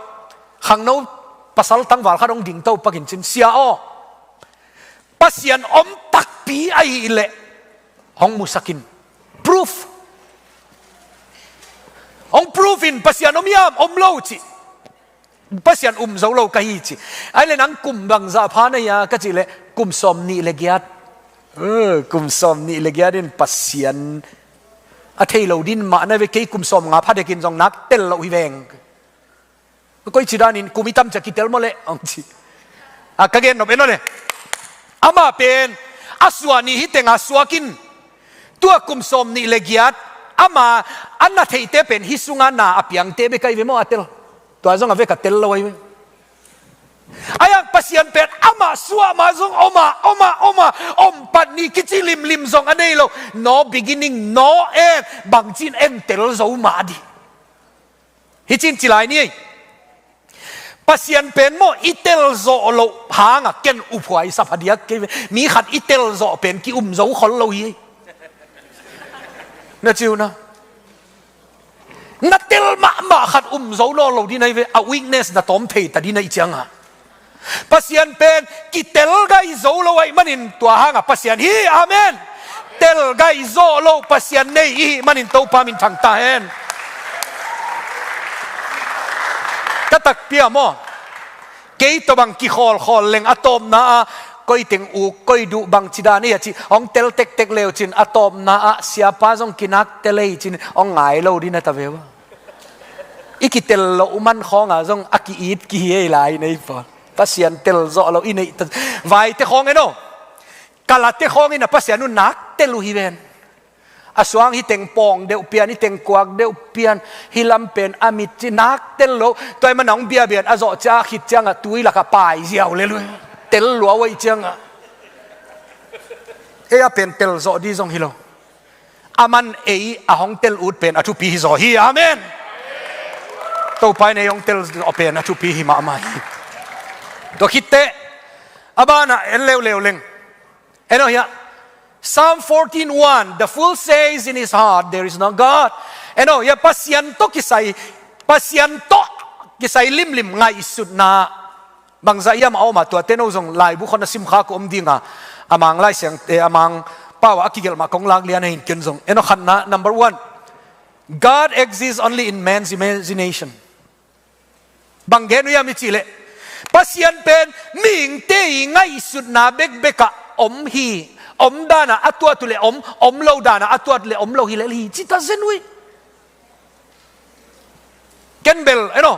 khangno pasal tangval khat hong ding to pakin cin, "Sia aw, Pasian om takpi ahih leh hong musak in. Proof. Hong proof in, Pasian om hiam, om lo," ci. "Pasian um zo lo ka hi," ci. "Ai le nang kum bangzah pha na hia?" ka cih leh, "Kum sawm nih le giat." "Eh, kum sawm nih le giat in Pasian a thei lo din mah na ve, kei kum sawm nga pha dekin zong nak tel loh hi veng." "Koi ci danin, kum i tam cia kitel maw leh?" hong ci. A, ka gen nop en aw le. Amah pen a suah ni hi tenga suak in, tua kum sawm nih le giat ama a na theihte pen hih sunga na a piangte bek ahi ve maw a tel. Tua zong a vek a tel lo ahi ve. Ai ang Pasian pen amah suah ma zong om a, om a, om a, om pat ni kici limlim zong a nei lo. No beginning, no end. Bangcin en tel zo mah dih. Hih cin ci lai ni ei. Pasian pen maw, i tel zawh loh hanga ken uphuai sa phadiak kei ve. Mi khat i tel zawh pen ki-um zo khol lo hi ei. Na ci uh na. Na tel mahmah khat um zo nawn lo dih na hi ve. A weakness na tawm thei ta dih na hih cianga. Pasian pen kitel gai zo lo ahih manin tua hanga Pasian hi, amen. Tel gai zawh lo Pasian nei i hih manin Topa min thang ta hen. Ka takpi a maw, kei tawh bang kikhawlkhawl leng a tawpna ah koi teng uk, koi duh, bang ci dan ei a ci hong tel tektek leu cin a tawpna ah siapa zong kinak tel ei cin hong ngai lo dih na ta ve uh a. I kitel loh man khawnga zong a ki-it kihi ei lai nei pawl. Pasian tel zawh lo i neih ta. Vaite khawng en aw. Kalate khawng in a Pasian uh nak tel uh hi ven. A suang hi teng pawng deuh pian, hi teng kuak deuh pian, hi lam pen a mit ci nak tel lo. Tua ahih man a hong biabian a zawh cia a khit ciangah tui lakah pai ziau lel uh. Tel lua uh ahih ciangah. Ei a pen tel zawh dih zong hi lo. Aman ei a hong tel ut pen a thupi hi zaw hi. Amen. Topa in ei hong tel zawh pen a thupi hi mahmah hi. Tua khitteh a banah en leuleu leng. En aw hiah. Psalm fourteen one, "The fool says in his heart, 'There is no God.'" En aw hiah, Pasian tawh kisai, Pasian tawh kisai limlim ngaihsutna bangzah hiam a om a, tuate no zong laibu khawng na simkha ka om dinga, a Mang Lai Siangtho, eh, a Mang pau ah a kigelh mah kong lak lian ahin ken zong. En aw khatna, number one, God exists only in man's imagination. Bang gen uh hiam i cih leh, Pasian pen mihingte i ngaihsutna bekbek ah om hi, om dan a a tuat uh leh om, om lo dan a a tuat leh om lo hi lel hi, ci ta zen uh hi. Ken bel, en aw.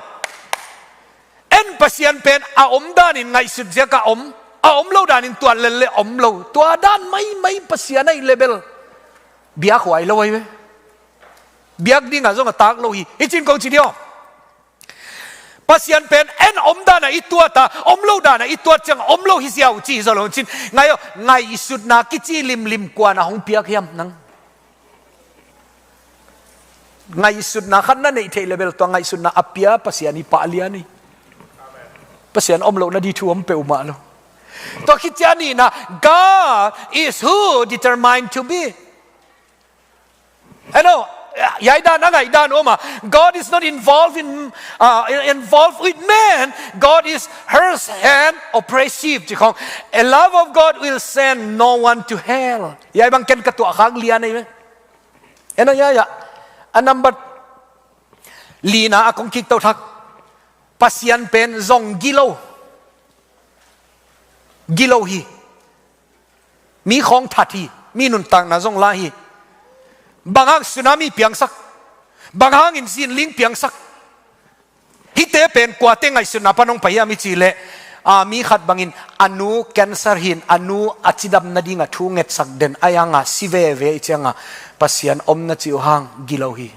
En Pasian pen a om danin ngaihsut ziak a om, a om lo danin tuat lel leh om lo. Tua dan maimai Pasian ahih leh bel Biakhuai lo ahi ve. Biak dingah zong a tak lo hi. Hicin kong ci diam? Pasian pen en om danah i tuat a, om lo danah i tuat ciang om lo hi ziau ci hi zaw lo cin. Ngai aw, ngaihsutna kici limlim kuan a hong piak hiam nang? Ngaihsutna khat na neih theih le bel tua ngaihsutna a pia Pasian i pah lian hi. Pasian om lohna di thu om peuhmah lo. Tua khit ciang a nihna, God is who determined to be. Eno, yai dan a ngaih dan om a. God is not involved in, uh, involved with man. God is hers hand oppressive. Ci khong, a love of God will send no one to hell. Yai bang ken ka tuah khak lian ei ve. Eno, yai a. A number lina a kong kik to thak. Pasian pen zong gilo. Gilo hi. Mi khawng that hi. Mi nuntakna zong la hi. Bang hang tsunami piangsak? Bang hangin zinling piangsak? Hihte pen kuate ngaihsutna pan hong pai hiam i cih leh, a, mi khat bangin a nu cancer hi-in a nu a cidam nadingah thu ngetsak den a, ahi hanga si veve i cianga Pasian om na cih uh hang gilo hi.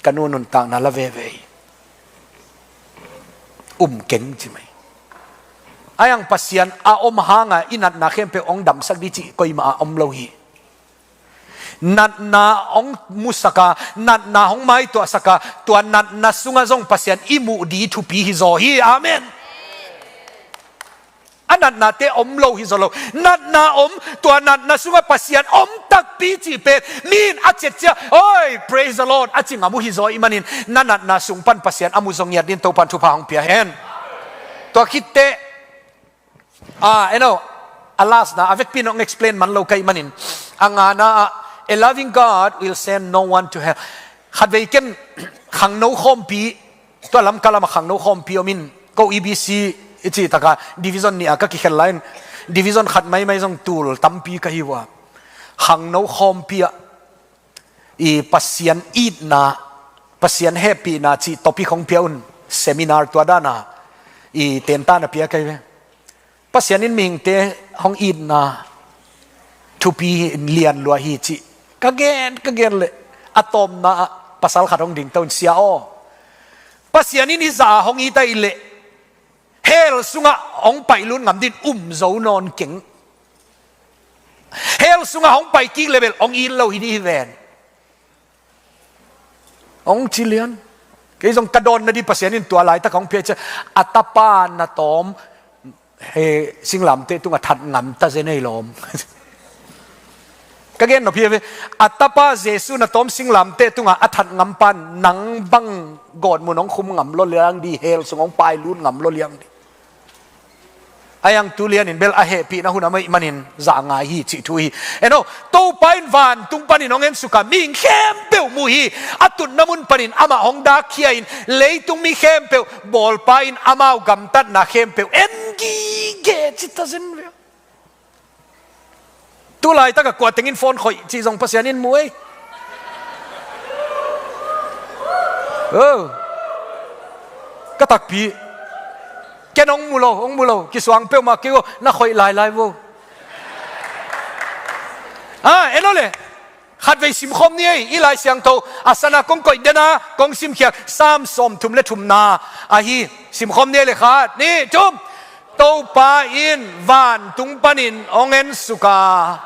Ka nu nuntakna la veve hi. Um keng ci mai. Ahi hang Pasian a om hanga i natna khempeuh hong damsak di cih koimah a om lo hi. Natna hong musak a, natna hong maituahsak a, tua natna sungah zong Pasian i muh di thupi hi zaw hi. Amen. A natnate om lo hi zaw lo. Natna om, tua natna sungah Pasian om takpi cih pen mi in a ciatciat, "Oi, praise the Lord," a ci ngam uh hi zaw ahih manin, na natna sung pan Pasian a mu zaw ngiat dingin Topan thupha hong pia hen. Tua khit teh, ah, eno, a last na, a vekpi in hong explain man lo ka hih manin, a ngana ah, "A loving God will send no one to hell." Khatvei ken khangno khawmpi, tua Lamka lamah khangno khawmpi om in, ko E B C i cih takah division nih a ka kikhel lai in, division khat maimai zong tul tampi ka hi uh a. Khangno khawmpi ah i Pasian itna, Pasian hehpihna cih topic hong pia un, seminar tua dana i tenta na pia ka hi ve. Pasian in mihingte hong itna thupi in lian lua hi cih ka gen, ka gen leh a tawpna ah pasal khat hong ding to in, "Sia aw, Pasian in hih zah a hong it ahih leh hell sungah hong paihlut ngam dingin um zo nawn keng. Hell sungah hong pai kik le bel hong it lo hi ding hi ven," hong ci lian. Kei zong ka dawnna di Pasian in tua laitak hong pia ciang, a tapa na tawm, he, singlamteh tungah that ngam ta zen ei lawm. Ka gen nop hi ve, a tapa Jesu na tawm singlamteh tungah a that ngam pan nang bang gawtmun hong khum ngam lo liang di, hell sung hong pailut ngam lo liang di. Ahi hang tu lianin bel a hehpihna hun a om ahih manin zah ngai hi cih thu hi. Eno, Topa in vantung panin hong ensuk a, mihing khempeuh mu hi. A tutna mun panin amah hong dakkhia in, leitung mi khempeuh bawlpa in amau gamtatna khempeuh en gige ci ta zen ve. Tu laitakah kua tengin phone khoih cih zong Pasian in mu ei. Oh. Ka takpi. Ken hong mu lo, hong mu lo. Kisuang peuhmah kei uh, na khoih lailai vo. Ah, eno le. Khatvei simkhawm ni ei, i Lai Siangtho a sana kong koih dena kong simkhiat Sam sawmthum le thumna ahi. Simkhawm ni ei le, khat, nih, thum. Topa in vantung panin hong ensuk a,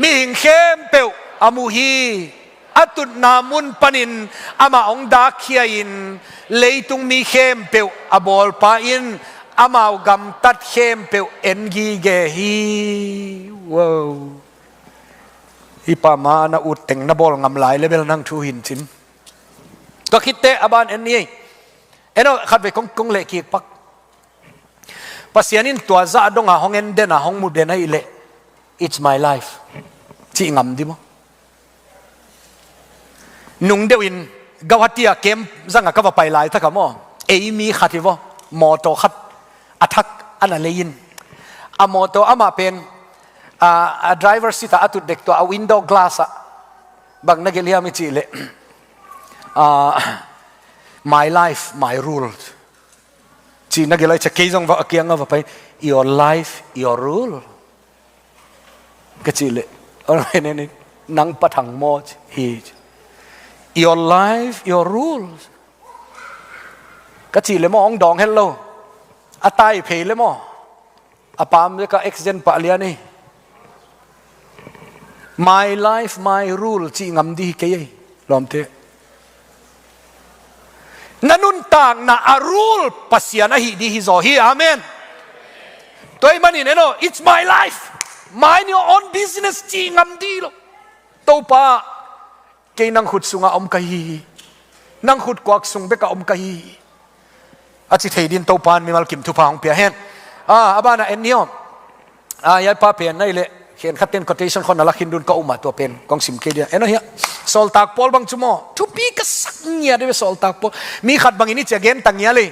mihing khempeuh a mu hi. A tutna mun panin amah hong dakkhia in, leitung mi khempeuh a bawlpa in amau gamtat khempeuh en gige hi. Wow. Hih pa ma na ut teng na bawl ngam lai le bel nang thu hi in cin. Tua khit teh a ban en ni ei. Eno, khatvei kong, kong leh kik pak. Pasian in tua zah dongah hong en den a, hong mu den ahih leh, "It's my life," cih ngam di maw? Nung deuhin Guwahati ah camp zangah ka va pai laitakah maw, ei mi khat hi vaw, mawtaw khat a thak a na lei in, a mawtaw amah pen, a, a driver seat ah a tut dek tua, a window glass ah bang na gelh hiam i cih leh, a, "My life, my rule," cih na gelh a, i cih kei zong va a kiangah va pai, "Your life, your rule," ka cih leh, "All right, then, Nang pathang maw ci hi ci. Your life, your rules. Ka cih le maw, hong dawng het lo. A tai phei le maw. A pam le ka accident pah lian hi. My life, my rule cih ngam di hi kei ei. Lawmte. Na nuntakna a rule Pasian ahi di hi zaw hi. Amen. Tua ahih manin, eno, it's my life. Mind your own business cih ngam di lo. Topa, kei nang khut sungah om ka hi hi. Nang khut kuak sung bekah om ka hi hi. A ci thei din Topa in mimal kim thupha hong pia hen. Ah, a banah en ni aw. Ah, yaipa pen na hih leh, khenkhat ten quotation khawng na la khin dun ka um a, tua pen kong sim kei dia. En aw hiah. Sawltak Paul bang cu maw. Thupi ka sak ngiat ve Sawltak Paul. Mi khat bangin i cia gen ta ngial ei.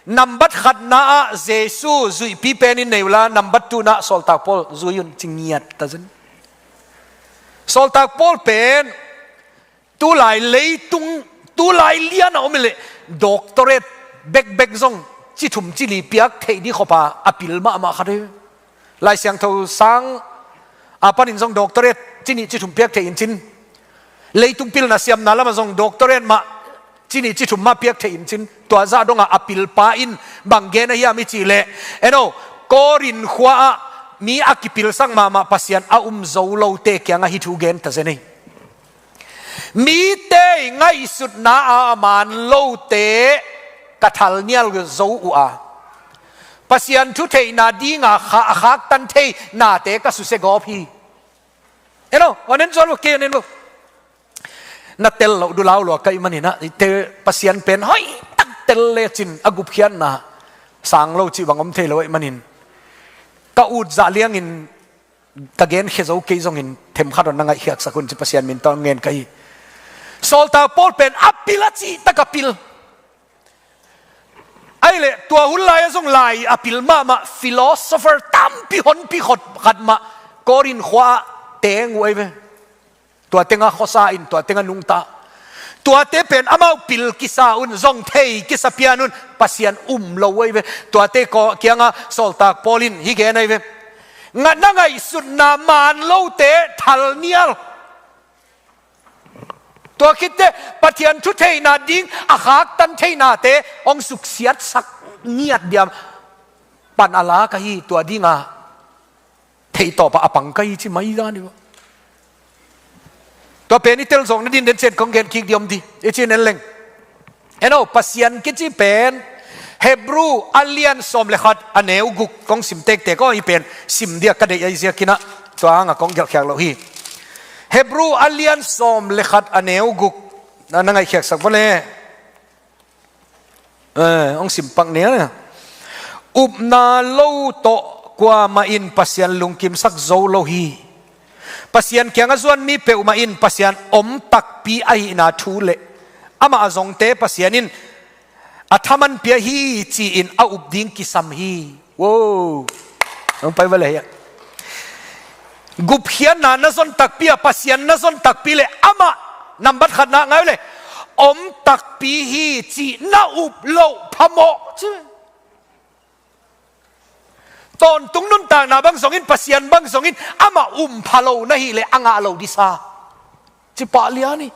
Nambat khatna ah Jesu zuihpi pen in nei uh la, nambat two na Sawltak Paul zui un ci ngiat ta zen. Sawltak Paul pen tulai leitung, tulai lian a om i leh doctorate bekbek zong ci thum ci li piak theih di khop a a pil mahmah khat hi. Lai Siangtho sang a panin zong doctorate ci nih ci thum piak theih in cin. Leitung pilna siamna lamah zong doctorate mah ci nih ci thum mah piak theih in cin. Tua zah dongah a pilpa in bang gen ahiam i cih leh, eno, Korin khua ah mi a kipilsak mahmah Pasian a um zo lote kiangah hih thu gen ta zen ei. Mite i ngaihsutna a man lote ka thalnial zo uh a, Pasian thutheihna dinga kha-, a khaktan thei nate ka susia gawp hi. Eno, a nen zual uh kei a nen uh. Na tel loh dulau lua ka hih manin ah, te Pasian pen hoih tak tel lecin a gupkhiatna sang lo cih bang om thei lo ahih manin. Ka ut zah liangin ka genkhia zo kei zongin themkhat on na ngaihkhiatsak un ci Pasian min tawh ngen ka hi. Sawltak Paul pen a pil a cih tak a pil. Ahih leh tua hun lai-ah zong lai a pil mahmah philosopher tampi honpi khat mah Korin khua-ah teng uh ahi ve. Tua tengah khuasa in, tua tengah nungta. Tuate pen amau pil kisa un, zong thei kisa pian un, Pasian um lo ahi ve. Tuate kiangah Sawltak Paul in hih gen ahi ve. Ngat na ngaihsutna man lote thalnial. Tua khitte Pathian thutheihna ding a khaktan theihnate hong suksiatsak ngiat diam pan a la ka hi, tua dinga theih tawpah a pang ka hi ci mai zan hi. Tua pen i tel zawk nadin den cian kong gen kik diam di i ci nen leng. Eno, Pasian kici pen Hebru a lian sawm le khat a neu guk kong sim tektek aw, i pen sim dia ka deih ahi ziakinah tua hanga kong gelhkhiak lo hi. Hebru a lian sawm le khat a neu guk na, na ngaihkhiatsak vua le. Eh, hong sim pak nia. Upna lo tawh kuamah in Pasian lungkimsak zo lo hi. Pasian kiangah zuan mi peuhmah in Pasian om takpi ahihna thu le amah a zongte Pasian in a thaman pia hi ci-in a up ding kisam hi. Wow. Hong pai va le hiah. Gupkhiatna na zon takpi a, Pasian na zon takpi le amah nambat khatna ngai uh le om takpi hi cih na up loh phamawh ci. Tawntung nuntakna bang zongin, Pasian bang zongin amah um pha lo na hih leh a ngah lo disa. Ci pah lian hi.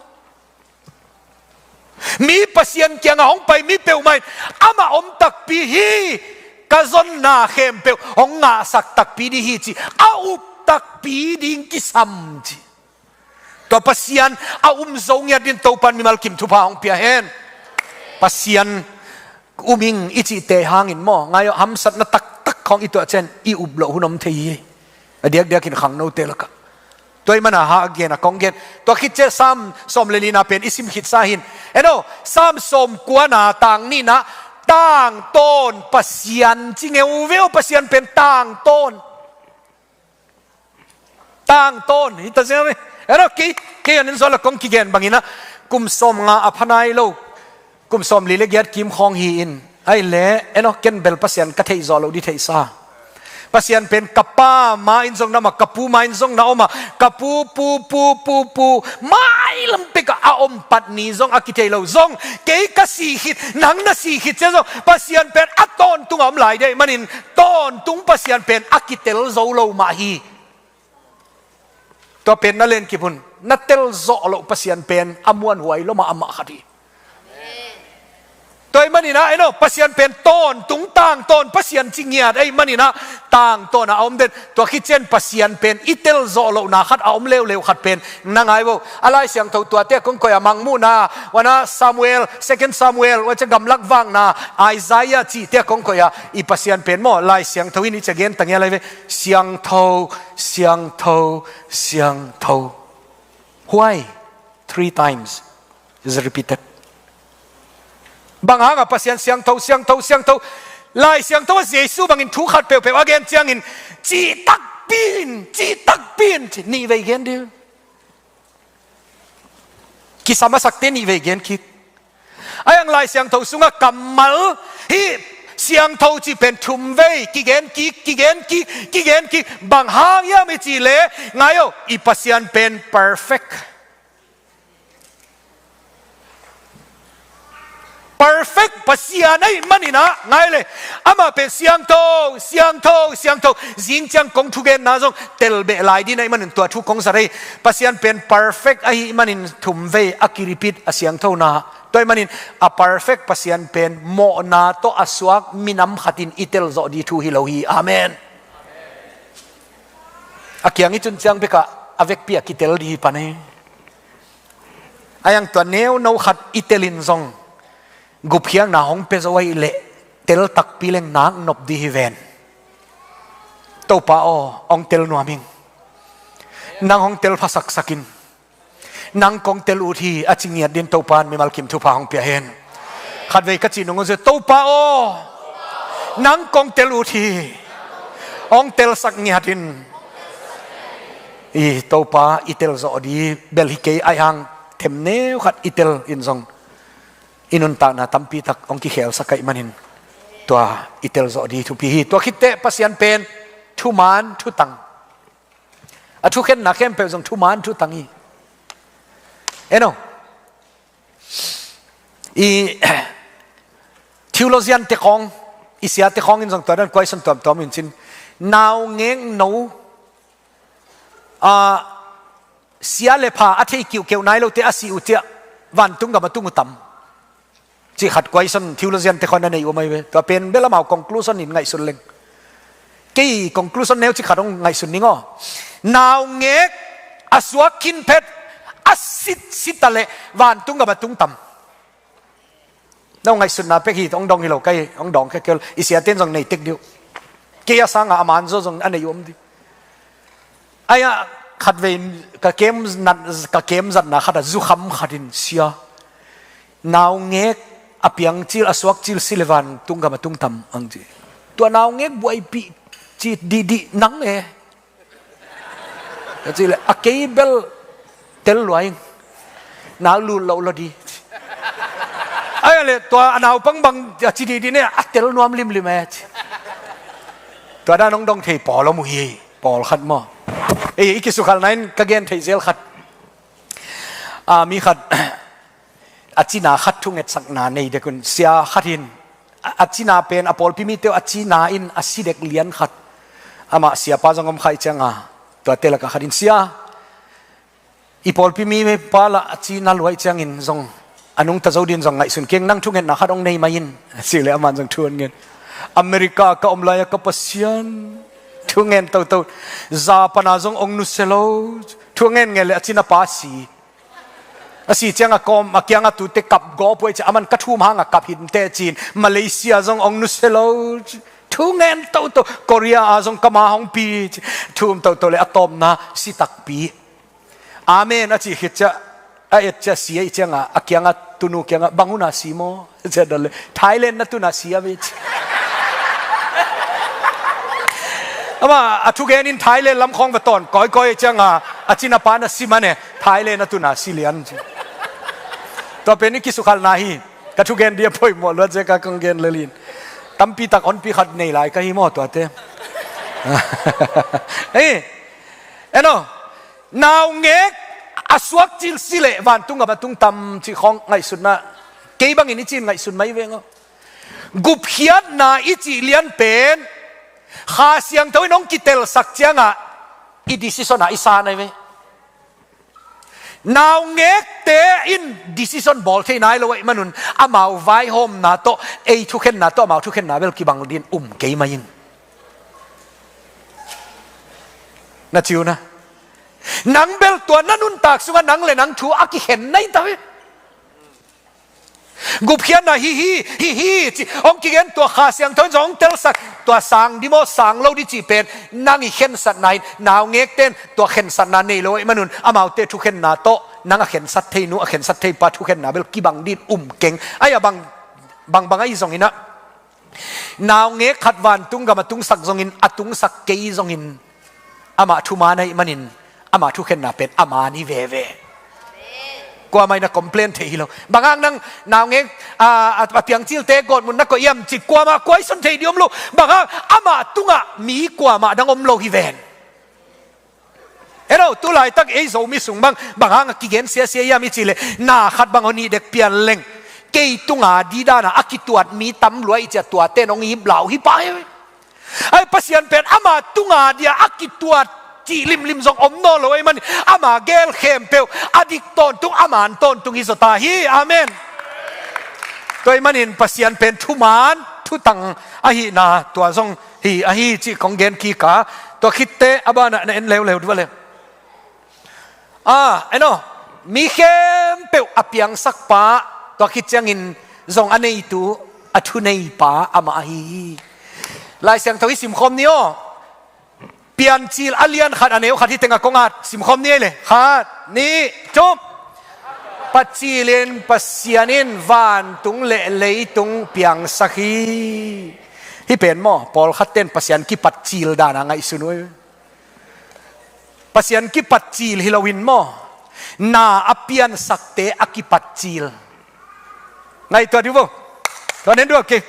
Mi Pasian kiangah hong pai mi peuhmah in amah om takpi hi, ka zonna khempeuh hong ngahsak takpi ding hi ci a up takpi ding kisam ci. Tua Pasian a um zo ngiat din Topan mimal kim thupha hong pia hen. Pasian um ing i cihte hangin maw, ngai aw, hamsatna taktak khawng i tuah cian i up loh hun om thei hi. A diakdiakin khangnote lakah. Tua i mana ha a gen a kong gen. Tua khit ciah Sam sawm le lina pen i sim khitsa hin. Eno, Sam sawm kuana tang nihna, tangtawn Pasian ci ngeu veu, Pasian pen tangtawn. Tangtawn hi ta ziau hi. Eno, kei, kei an in zual a kong kigen bangin ah kum sawm nga a pha nai lo, kum sawm li le giat kim khawng hi in, ai le, eno, ken bel Pasian ka theih zawh loh di theihsa. Pasian pen ka pa ma in zong na om a, ka pu ma in zong na om a, ka pu, pu, pu, pu, pu, mailam pek a a om pat ni zong a kithei lo zong, kei ka sih khit, nang na sih khit ciang zong Pasian pen a tawntung a om lai dei manin, tawntung Pasian pen a kitel zo lo mah hi. Tua pen na lenkip un, na telzawh loh Pasian pen a muanhuai lua mahmah khat hi. Tua ahih manin ah, en aw, Pasian pen tawntung tangtawn Pasian ci ngiat ahih manin ah, tangtawn a om den. Tua khit ciang Pasian pen i telzawh lohna khat a om leuleu khat pen na ngai vo. A Lai Siangtho tuate a kong koih a, Mangmuhna, huan ah Samuel, Second Samuel, huan ciang Gamlak Vakna, Isaiah cihte a kong koih a, i Pasian pen maw, Lai Siangtho in i ci a gen ta ngial lai ve. Siangtho, siangtho, siangtho. Why? Three times is repeated. Bang hanga Pasian siangtho, siangtho, siangtho? Lai Siangtho ah Jesu bangin thu khat peuhpeuh a gen ciangin, cih takpi in, cih takpi in, ci nih vei gen dih. Kisam a sakte nih vei gen kik. Ahi hang Lai Siangtho sungah kammal hih siangtho cih pen thum vei kigen kik, kigen kik, kigen kik. Bang hang hiam i cih leh, ngai aw, i Pasian pen perfect. Perfect Pasian ahih manin ah, ngai le, amah pen siangtho, siangtho, siangtho. Zing ciang kong thugenna zong telbeh lai ding ahih manin tua thu kong zat hi. Pasian pen perfect ahih manin thum vei a ki-repeat a siangthona. Tua ahih manin a perfect Pasian pen mawhna tawh a suak minam khat in i telzawh ding thu hi lo hi. Amen. A kiang i tun ciang bekah a vekpi a kitel ding hi pan hi. Ahi hang tua neuno khat i telin zong gupkhiatna hong pia zo ahih leh tel takpi leng nak nop ding hi ven. Topa aw, hong tel nuam ing. Nang hong tel pha saksak in. Nang kong tel ut hi a ci ngiat ding Topa in mimal kim thupha hong pia hen. Khatvei ka cih nung uh zia, Topa aw, nang kong tel ut hi. Hong telsak ngiat in. I Topa i telzawh ding bel hi kei, ahi hang themneu khat i tel in zong i nuntakna tampi tak hong kikhelsak ahih manin tua i telzawh ding thupi hi. Tua khit teh Pasian pen thuman thutang. A thukhenna khempeuh zong thuman thutang hi. En aw. I theologian te khawng, i siate khawng in zong tua dan question tuamtuam in cin. Naungek no, a, sia le pha a thei kiuhkeuh nai lote a si uh ciah vantung gam a tung uh tam? Cih khat question theologian te khawng a nei uh mai ve. Tua pen bel amau conclusion in ngaihsun leng. Kei conclusion neu cih khat hong ngaihsun ning aw. Naungek a suak khin phet a sitsit a leh vantung gam a tung tam? No ngaihsutna pek hi, hong dong hi lo, kei hong dong kei kei lo, i siate in zong nei tek dih uh. Kei a sanga a man zaw zong a nei uh om dih. Ahi a khatvei ka kem nat, ka kem zatna khat a zukham khat in sia. Naungek a piang cil, a suak cil si le vantung gam a tung tam ang ci. Tua naungek buaipih ci dihdih nang e. Ka ci le, a kei bel tel lua ing. Nau lut loh lo di. Ahi le tua a naupang bang a ci dihdih ne, a tel nuam limlim e ci. Tua dan hong dong thei pawl om uh hi, pawlkhat maw. Ei, i kisukhalna in ka gen thei zel khat. A, mi khat a cina khat thungetsakna nei dek un, sia khat in a, a cina pen a pawlpi mite uh a cina in a si dek lian khat. Amah siapa zong om kha ih cianga, tuate lakah khat in, sia, i pawlpi mipa lah a cina lua ih ciangin zong a nungta zo din zong ngaihsun keng, nang thungetna khat hong nei mai in, a ci le aman zong thu hong ngen. America ka om lai-a ka Pasian, thungen toto. Japan-a zong hong nusia lo, thungen ngen le a cina pa si. A si cianga kawm a kianga tute kap gawp uh ih ciah, aman ka thum hanga kap hinteh ci-in, Malaysia zong hong nusia lo, thungen toto. Korea-a zong ka ma hong pi ci, thum toto le a tawpna si takpi. Amen a cih khit ciah, a et ciah si a ih cianga a kianga tunu kianga, bang huna si maw? Ciah dal le, Thailand na tuna si a ve ci. Ama a thugen in Thailand lam khawng va tawn kawikawi a ih cianga a cina pa na si mane, Thailand a tuna si lian ci. Tua pen i kisukhalna hi. Ka thugen dia poimawh luat zeka kong gen lelin. Tampi tak honpi khat nei lai ka hi maw tuate. Hei, eno. Naungek a suak cil si le vantung gam a tung tam cih khawng ngaihsutna. Kei bangin i cin ngaihsun mai veng aw. Gupkhiatna i cih lian pen Kha Siangtho in hong kitelsak cianga i decision a i sa nai ve. Naungekte in decision bawl thei nai lo ahih manun amau vaihawmna tawh, ei thukhenna tawh amau thukhenna bel kibang dingin um kei mai ing. Na ci un a, nang bel tua na nuntak sungah nang le nang thu a kikhen na hi ta ve. Gupkhiatna hi hi, hi hi ci hong kigen, tua Kha Siangtho in zong hong telsak, tua sang ding maw sang lo ding cih pen nang i khensatna hi. Naungekte in tua khensatna nei lo ahih manun amaute thukhenna tawh nang a khensat thei nu, a khensat thei pa thukhenna bel kibang dingin um keng. Ahi a bang, bang bang ahi zongin ah, naungek khat vantung gam a tungsak zongin, a tungsak kei zongin, amah thuman ahih manin amah thukhenna pen a man hi veve. Kuamah in a complain thei hi lo. Bang hang nang naungek, a, a, a piangcilte gawtmun na koih hiam ci kuamah kuaison thei ding om lo. Bang hang, amah tungah mi kuamah dang om lo hi ven. Eno, tu laitak ei Zomi sung bang, bang hang a kigen siasia hiam i cih leh, na khat bang hong nih dek pian leng, kei tunga didana a kituat mi tam lua i cih a, tuate in hong ip lau hi pah hi. Ahi, Pasian pen ama tunga dia a kituat cih limlim zong om nawn lo ahih manin, ama gel khempeuh a dik tawntung, a man tawntung hi zaw ta hi. Amen. Tua ahih manin Pasian pen thuman, thutang ahihna tua zong hi ahi cih kong gen kik a, tua khitteh a banah na en leuleu dih va le. A, eno, mi khempeuh a piangsak pa, tua khit ciangin zong a neitu, a thunei pa amah ahi hi. Lai Siangtho i simkhawm ni aw. Piancil a lian khat a neu khat hi tengah kong at simkhawm ni ei le. Khat, nih, thum. Patcil in Pasian in vantung le leitung piangsak hi. Hih pen maw, pawlkhatte in Pasian kipatcil dana ngaihsun uh. Pasian kipatcil hi loin maw, na a piansakte a kipatcil. Ngaihtuah dih vo. Tua nen dua ke.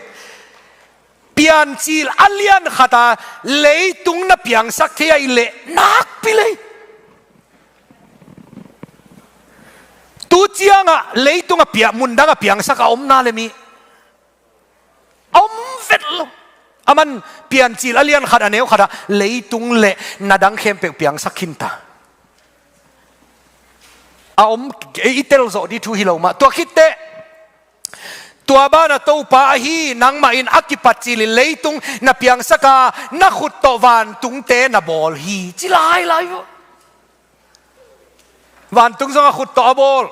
Piancil a lian khata leitung na piangsak thei ahih leh nakpi lei. Tu ciangah leitung a pia, mundang a piangsak a om na le mi a om vet lo. Aman Piancil a lian khat a neu khatah leitung le na dang khempeuh piangsak khin ta. A om, i tel zawh dih thu hi lo mah. Tua khitteh, tua banah Topa ahi nangmah in a kipatcil in leitung na piangsak a, na khut tawh vantungte na bawl hi, ci lailai uh. Vantung zong a khut tawh a bawl.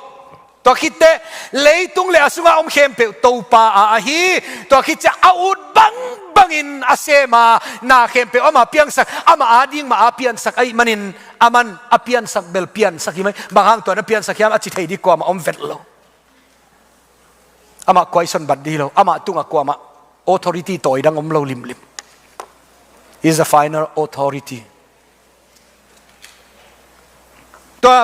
Tua khitteh, leitung le a sunga om khempeuh Topa a ahi. Tua khit ciang a ut bangbangin a sem a, na khempeuh ama piangsak, ama ading mah a piansak ahih manin, aman a piansak bel piansak hi mai. Bang hang tua na piansak hiam a ci thei dih kuamah om vet lo. Amah kuaison bat dih lo. Amah tungah kuamah authority tawi dang om lo limlim. He's the final authority. Tua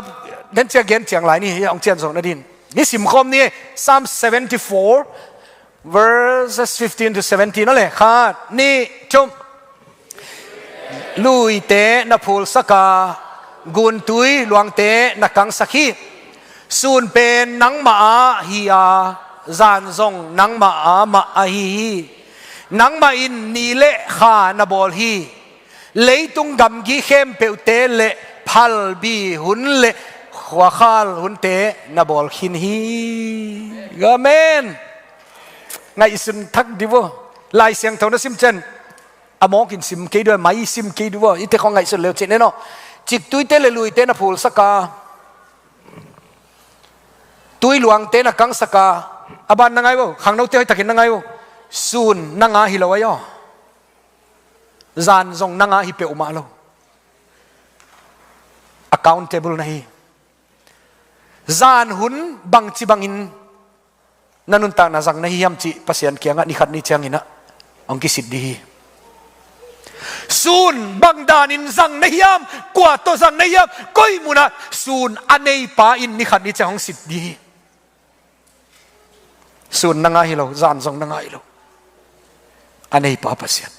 den ciang gen ciang lai ni, hong cian zawh nadin. Ni simkhawm ni, Psalm seventy-four, verses fifteen to seventeen, a le. Khat, nih, thum. Luite na phulsak a, guntui luangte na kangsak hi. Sun pen nangmah a hi a, zan zong nangmah a mah ahi hi. Nangmah in ni le kha na bawl hi. Leitung gamgi khempeuhte le phalbi hun le khuakhal hunte na bawl khin hi. Amen. Ngaihsun thak dih vo. Lai Siangtho na sim ciang a mawk in sim kei dih vo, mai sim kei dih vo. Ite khong ngaihsun leu cin eno. Ciktuite le luite na phulsak a, tui luangte na kangsak a, a ban na ngai vo, khangnote hoihtakin na ngai vo. Sun nang a hi lo ahi aw. Zan zong nang a hi peuhmah lo. Accountable na hi. Zan hun bangci bangin na nuntakna zang na hi hiam cih Pasian kiangah ni khat ni ciangin ah hong kisit dih hi. Sun bang danin zang na hiam, kua tawh zang na hiam, koi munah sun a neipa in ni khat ni ciang hong sit dih hi. Sun nang a hi lo, zan zong nang a hi lo. A neipa Pasian.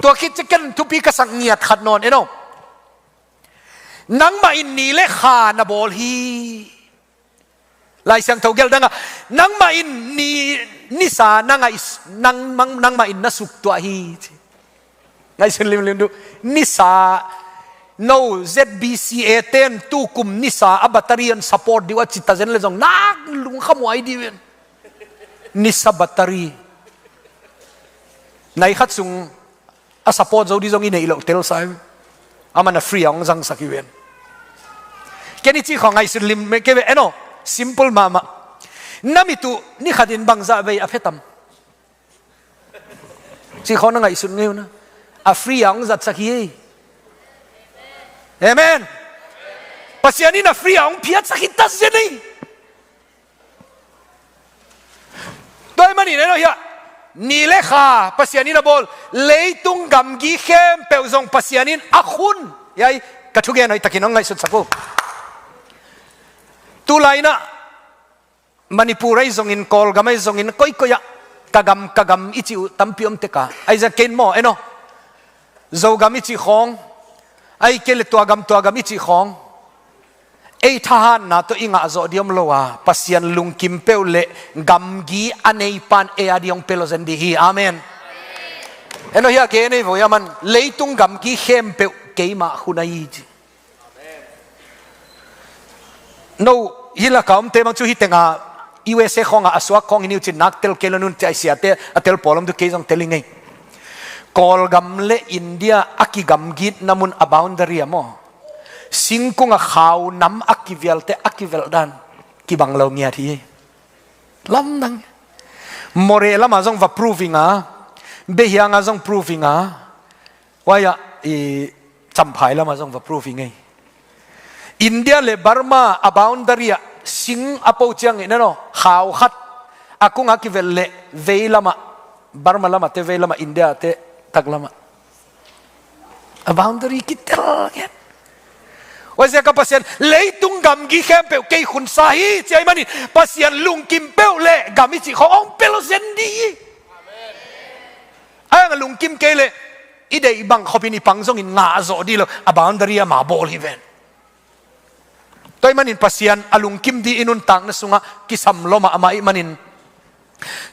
Tua khit ciang ken thupi ka sak ngiat khat nawn en aw. Nangmah in ni le kha na bawl hi. Lai Siangtho gelh dangah, nangmah in ni, nisa na ngaih, nang, nang, nangmah in na suktuah hi, ci. Ngaihsun limlim dih. Nisa, No Z B C A ten tukum nisa a battery an support dih uh a ci ta zen le zong nak lungkham huai dih uh in. Nisa battery. Nai khat sung a support zo dih zong i neih loh tel sa hi. Aman a free a hong zangsak hi uh in. Ken i cih khawng ngaihsut lim kei ve, en aw, simple mahmah. Na mit uh ni khatin bangzah vei a phetam cih khawng na ngaihsut ngei uh na. A free a hong zatsak hi. Amen. Pasian in a free a hong phiatsak hi ta zen hi. Tua ahih manin en aw hiah, ni le kha Pasian in a bawl, leitung gamgi khempeuh zong Pasian in a khun. Hiai, ka thugen hoihtakin hong ngaihsutsak uh. Tulai in ah Manipur ahi zongin, Kawlgam ahi zongin, koikoi ah ka gam, ka gam i cih uh tampi om tek a. Ahi zongin kei in maw, en aw, Zogam i cih khawng, ahih kei leh tua gam, tua gam i cih khawng, ei thahatna tawh i ngah zawh ding om lo a, Pasian lungkim peuh leh gamgi a neipa'n ei a ding hong pia lo zen ding hi. Amen. En aw hiah, kei nei vo hiah, aman leitung gamgi khempeuh keimah khun ahi ci. No, hih laka omte bang cu hih tenga U S A khawngah a suak khawng hi ni uh cin nak tel kei lo un ci a, i siate a tel pawl om tu, kei zong tel hi ngei. Kawlgam le India a kigamgitna mun a boundary ah maw, singkung a khau nam a kivialte a kivelh dan kibang lo ngiat hi. Lamdang. Moreh lamah zong va proving a, Behiang ah zong proving a, huai ah i Champhai lamah zong va proving ei. India le Burma a boundary ah sing a po ciangin en aw, khau khat a kung a kivelh leh vei lamah, Burma lamah te vei lamah, India te tak lamah a boundary kitel ngiat. Huaiziak a Pasian, leitung gamgi khempeuh kei khun sa hi ci ahih manin, Pasian lungkim peuh leh gam i cih khawng hong pia lo zen ding hi. Ahi hang a lungkim kei leh i deih bang khopin i pang zongin ngah zawh ding lo, a boundary amah bawl hi ven. Tua ahih manin Pasian a lungkim ding i nuntakna sungah kisam lua mahmah ahih manin,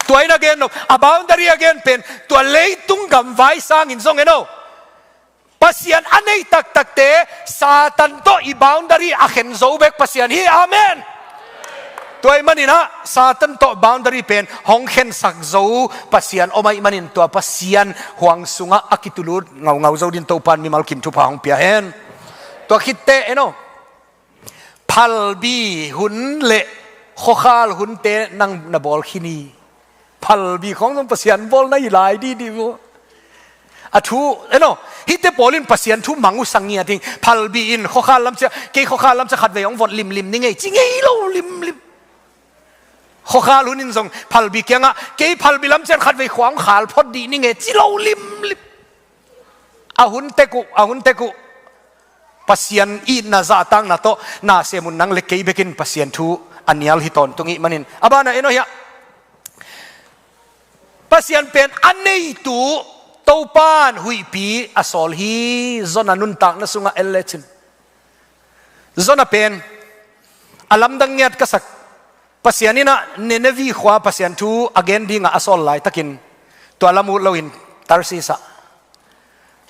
tua in a gen lo, a boundary a gen pen, tua leitung gamvai sangin zong en aw, Pasian a nei taktakte Satan tawh i boundary a khen zo bek Pasian hi. Amen. Tua ahih manin ah Satan tawh boundary pen hong khensak zo Pasian om ahih manin, tua Pasian huang sungah a kitulut ngaungau zo dingin Topa'n mimal kim thupha hong pia hen. Tua khit teh en aw, phalbi hun le khuakhal hunte nang na bawl khin hi. Phalbi khawng zong Pasian bawlna hi lai didi maw. A thu, en aw, hihte pawl in Pasian thu mang uh sang ngiat ing. Phalbi in khuakhal lam ciang, kei khuakhal lam ciang khatvei hong vot limlim ni ngei ci ngei lo limlim. Khuakhal hun in zong phalbi kiangah, kei phalbi lam ciang khatvei khua hong khal phot dih ni ngei ci lo limlim. A hun tek uh, a hun tek uh. Pasian itna zahtakna tawh na sem un, nang le kei bekin Pasian thu a nial hi tawntung ahih manin. A banah en aw hiah, Pasian pen a neitu Topa'n huihpi a sawl hi. Zona nuntakna sungah en lecin, Zona pen a lamdang ngiat ka sak. Pasian in ah Nineveh khua Pasian thu a gen dingah a sawl laitakin, tua lam ut loin Tarshish ah,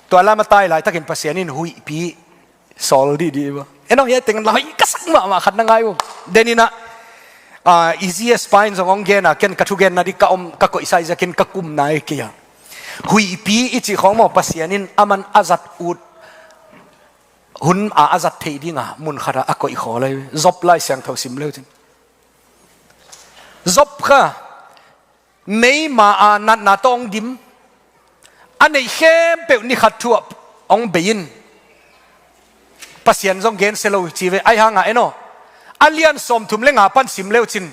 tua lam a tai laitakin Pasian in huihpi sawl didi maw. En aw, hiai teng la hoih ka sak mahmah khat na ngai uh. Den in ah, ah, E Z Spine zong hong gen a, ken ka thugenna ding ka om, ka koihsa ziakin ka kum nai kei a. Huihpi i cih khawng maw, Pasian in aman a zat ut hun a, a zat theih dinga mun khatah a koih khawm lai. Job Lai Siangtho sim leu cin, Job kha meima a natna tawh hong dim, a neih khempeuh ni khat thu ah hong bei in, Pasian zong gensia lo ci ve. Ahi hangah en aw, a lian sawmthum le nga pan sim leu cin,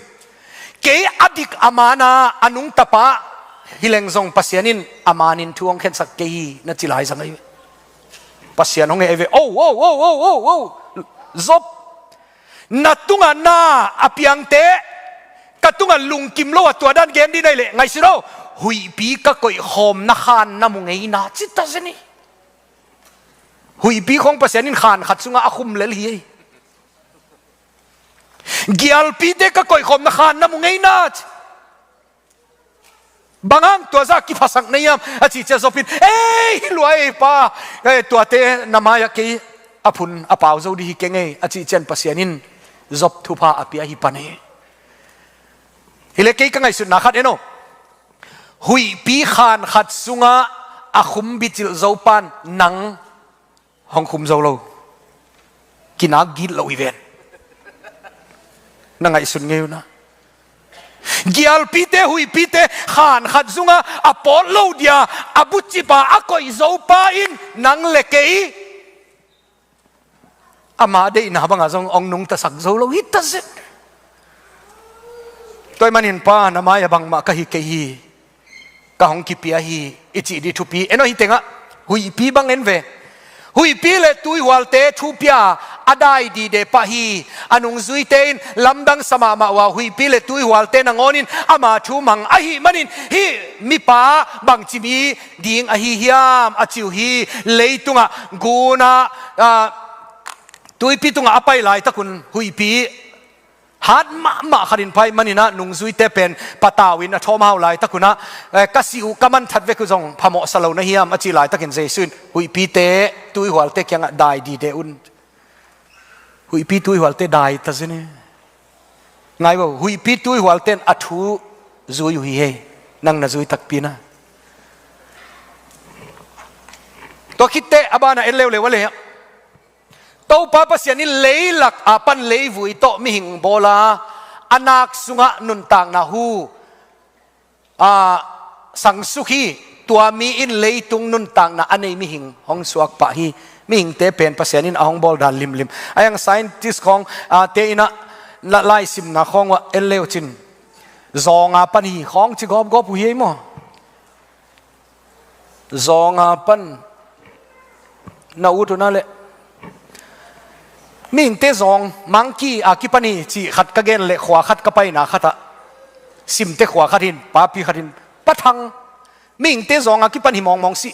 kei a dik a man a, a nungta pa hi leng zong Pasian in a manin thu hong khensak kei hi na ci lai zang ahi ve. Pasian hong heh ve. O, o, o, o, o, o, Job, na tungah na a piangte, ka tungah lungkim lo a tua dan gen dih na hih leh, ngaihsun aw, huihpi ka koihkhawmna khan na mu ngei na ci ta zen hi. Huihpi khawng Pasian in khan khat sungah a khum lel hi ei. Gialpite ka koihkhawmna khan na mu ngei na ci. Bang hang tua zah kiphasak na hiam a cih ciang Job in, ei, hi lua ei pa, ei, tuate na mai-ah kei a phun a pau zo dih hi keng ei, a cih ciang Pasian in Job thupha a pia hi pan hi. Hi leh kei ka ngaihsutna khat en aw. Huihpi khan khat sungah a khum bicilh zo pan nang hong khum zo lo. Kinak gitloh hi ven. Na ngaihsun ngei un ah. Gialpite, huihpite, khan khat zungah a pawt lo dia, a bucip a a koih zo pa in nang le kei ama deihna bangah zong hong nungtasak zo lo hi ta zen. Tua ahih manin Pa, na mai-ah bangmah ka hi kei hi, ka hong kipia hi, i cih dih thupi. En aw, hih tengah huihpi bang en ve. Huihpi le tuihualte thu pia a dai dide pah hi. A nungzuite in lamdang sa mahmah uh a, huihpi le tuihualte nangawnin ama thu mang ahih manin hih mipa bangci mi ding ahi hiam a ci uh hi. Leitungah gun ah, ah, tuipi tungah a pai laitakun huihpi hat mahmah khat in pai manin ah nungzuite pen patau in a thawm hau laitakun ah, eh, ka sih uh ka manthat vek uh zong phamawh sa lo na hiam a cih laitakin Jesu in huihpite tuihualte kiangah dai dide un. Huihpi tuihualte dai ta zen e. Ngai vo, huihpi tuihualte in a thu zui uh hi hei. Nang na zui takpi na. Tua khit teh a banah en leuleu a leh, Topa Pasian in leilak a pan leivui tawh mihing bawl a, a nak sungah nuntakna hu, a, sangsuk hi. Tua mi in leitung nuntakna a nei mihing hong suak pah hi. Mihingte pen Pasian in a hong bawl dan limlim. A hiang scientist khawng, a, te in ah, na laisimna khawng uah en leu cin, zawng a pan hi khawng ci gawpgawp uh hi ei maw? Zawng a pan na ut uh na leh. Mihingte zawng, monkey a kipan hi cih khat ka gen leh, khua khat ka paina khatah simte khua khat hin, papi khat hin, Pa Thang, mihingte zawng a kipan hi mawngmawng sih.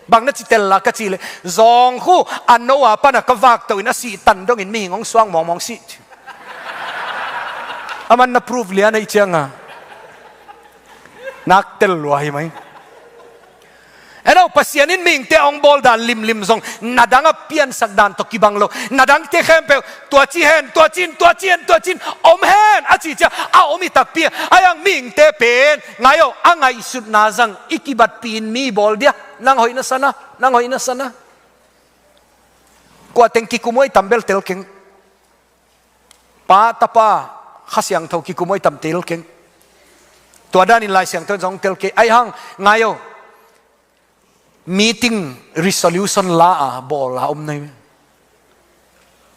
Bang na ci tel la ka cih leh, zawng khu a no a pan a ka vak to in a sih tan dongin mihing hong suang mawngmawng sih. A man na proof lian ahih cianga nak tel lua hi mai. En aw, Pasian in mihingte a hong bawl dan limlim zong na dang a piansak dan tawh kibang lo. Na dangte khempeuh tua ci hen, tua ci in, tua ci hen, tua ci in om hen a cih ciang a om hi takpi. A hiang mihingte pen ngai aw, a ngaihsutna zang i kibatpih in mi bawl dia. Nang hoih na sa na, nang hoih na sa na. Kua teng kikum uh a i tam bel tel keng. Pa, Tapa, Kha Siangtho kikum uh a i tam tel keng. Tua danin Lai Siangtho in zong tel kei. A hiang ngai aw, meeting resolution la a bawl a om na hi.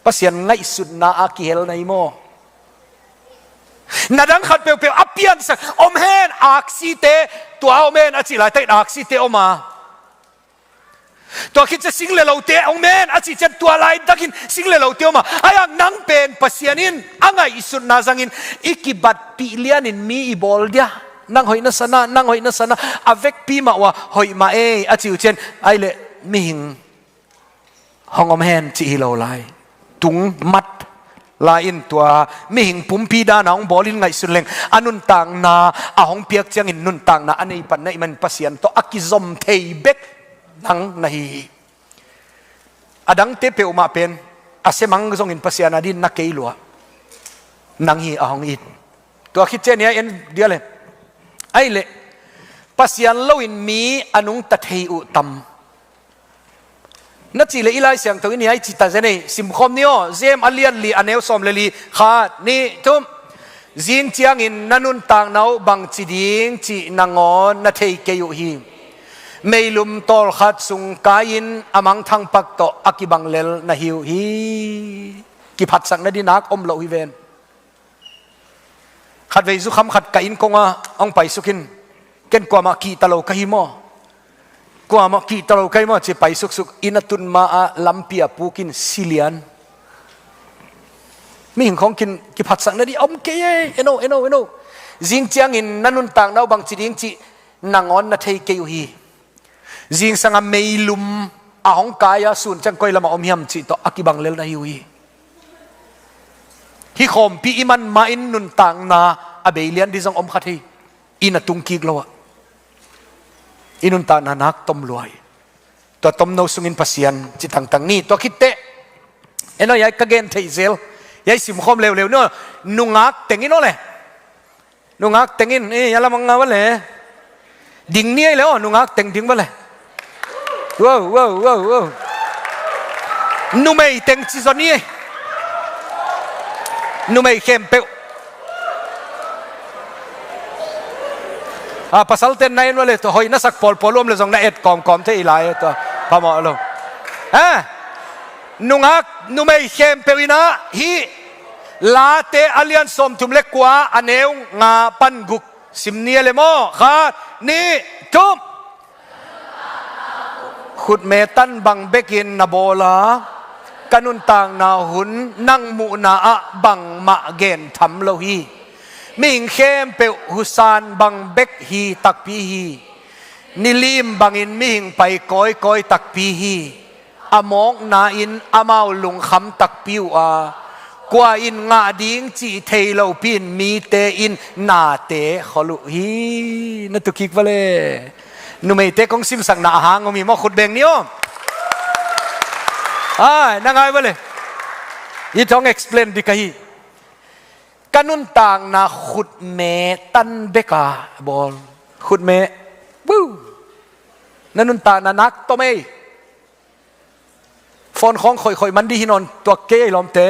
Pasian ngaihsutna a kihel na hi maw? Na dang khat peuhpeuh a piansak, om hen, aksite tua om hen a cih laitak in aksite om a. Tua khit ciang sing le lote om hen a cih ciang tua laitakin sing le lote om a. A hiang nang pen Pasian in a ngaihsutna zangin i kibatpih lianin mi i bawl dia. Nang hoih na sa na, nang hoih na sa na, a vekpi mah uh a hoih mah ei a cih uh ciang, ahih leh mihing hong om hen cih hi lo lai. Tung mat lai-in tua mihing pumpi dan a hong bawlin ngaihsun leng a nuntakna a hong piak ciangin nuntakna a nei pan na hih manin Pasian tawh a kizom thei bek nang na hi hi. A dangte peuhmah pen a semang zongin Pasian a din na kei lua. Nang hi a hong it. Tua khit ciang ni a en dia le. Ahih leh Pasian loin mi a nungta thei uh tam. Na cih leh i Lai Siangtho in hiai ci ta zen ei, simkhawm ni aw, James a lian li a neu sawm le li, khat, nih, thum. Zing ciangin na nuntakna uh bangci ding cih nangawn na thei kei uh hi. Meilum tawlkhat sung kai-in a mangthang pak tawh a kibang lel na hi uh hi. Kiphatsak nading nak om lo hi ven. Khatvei zukham khat ka inn kongah hong paisuk in, ken kuamah kihta lo ka hi maw? Kuamah kihta lo ka hi maw ci paisuksuk, inn a tun ma-ah lampi a puk in si lian. Mihing khawng kin kiphatsak nading om kei ei, en aw, en aw, en aw. Zing ciangin na nuntakna uh bangci ding cih nangawn na thei kei uh hi. Zingsang a meilum a hong kai a sun ciang koi lamah om hiam cih tawh a kibang lel na hi uh hi. Hih khawmpi i man ma-in nuntakna a bei lian ding zong om kha thei. Inn a tung kik lo ah i nuntakna nak tom lua hi. Tua tomno sungin Pasian ci tangtang ni. Tua khitteh, eno, hiai ka gen theih zel, hiai simkhawm leuleu ni aw. Nungak teng in aw le. Nungak teng in, eh, a lamang nga va le. Ding ni ei le aw, nungak teng ding va le. Wow, wow, wow, wow. Numei teng ci zaw ni ei. Numei khempeuh. A, pasalte'n na en va le, tua hoih na sak pawlpawl uh om le zong na et kawmkawm thei lai, tua phamawh lo. Ha? Nungak, numei khempeuh in ah hih Late a lian sawmthum le kua, a neu nga pan guk sim ni ei le maw. Khat, nih, thum. Khutme tan bang bekin na bawl a, ka nuntakna hun nang muhna ah bangmah gen tham lo hi. Mihing khempeuh husan bang bek hi takpi hi. Nilim bangin mihing pai kawikawi takpi hi. A mawkna in amau lungkham takpi uh a, kua in ngah ding cih thei lopi in mite in nate khol uh hi. Na tu kik va le. Numeite kong simsakna a hang om hi maw, khut beng ni aw. Ai, na ngai va le. Hih thong explain ding ka hi. Ka nuntakna khutme tan bek a bawl. Khutme. Woo. Na nuntakna nak tom ei. Phone khawng khoihkhoih man dih hi nawn tuak kei ei lawmte.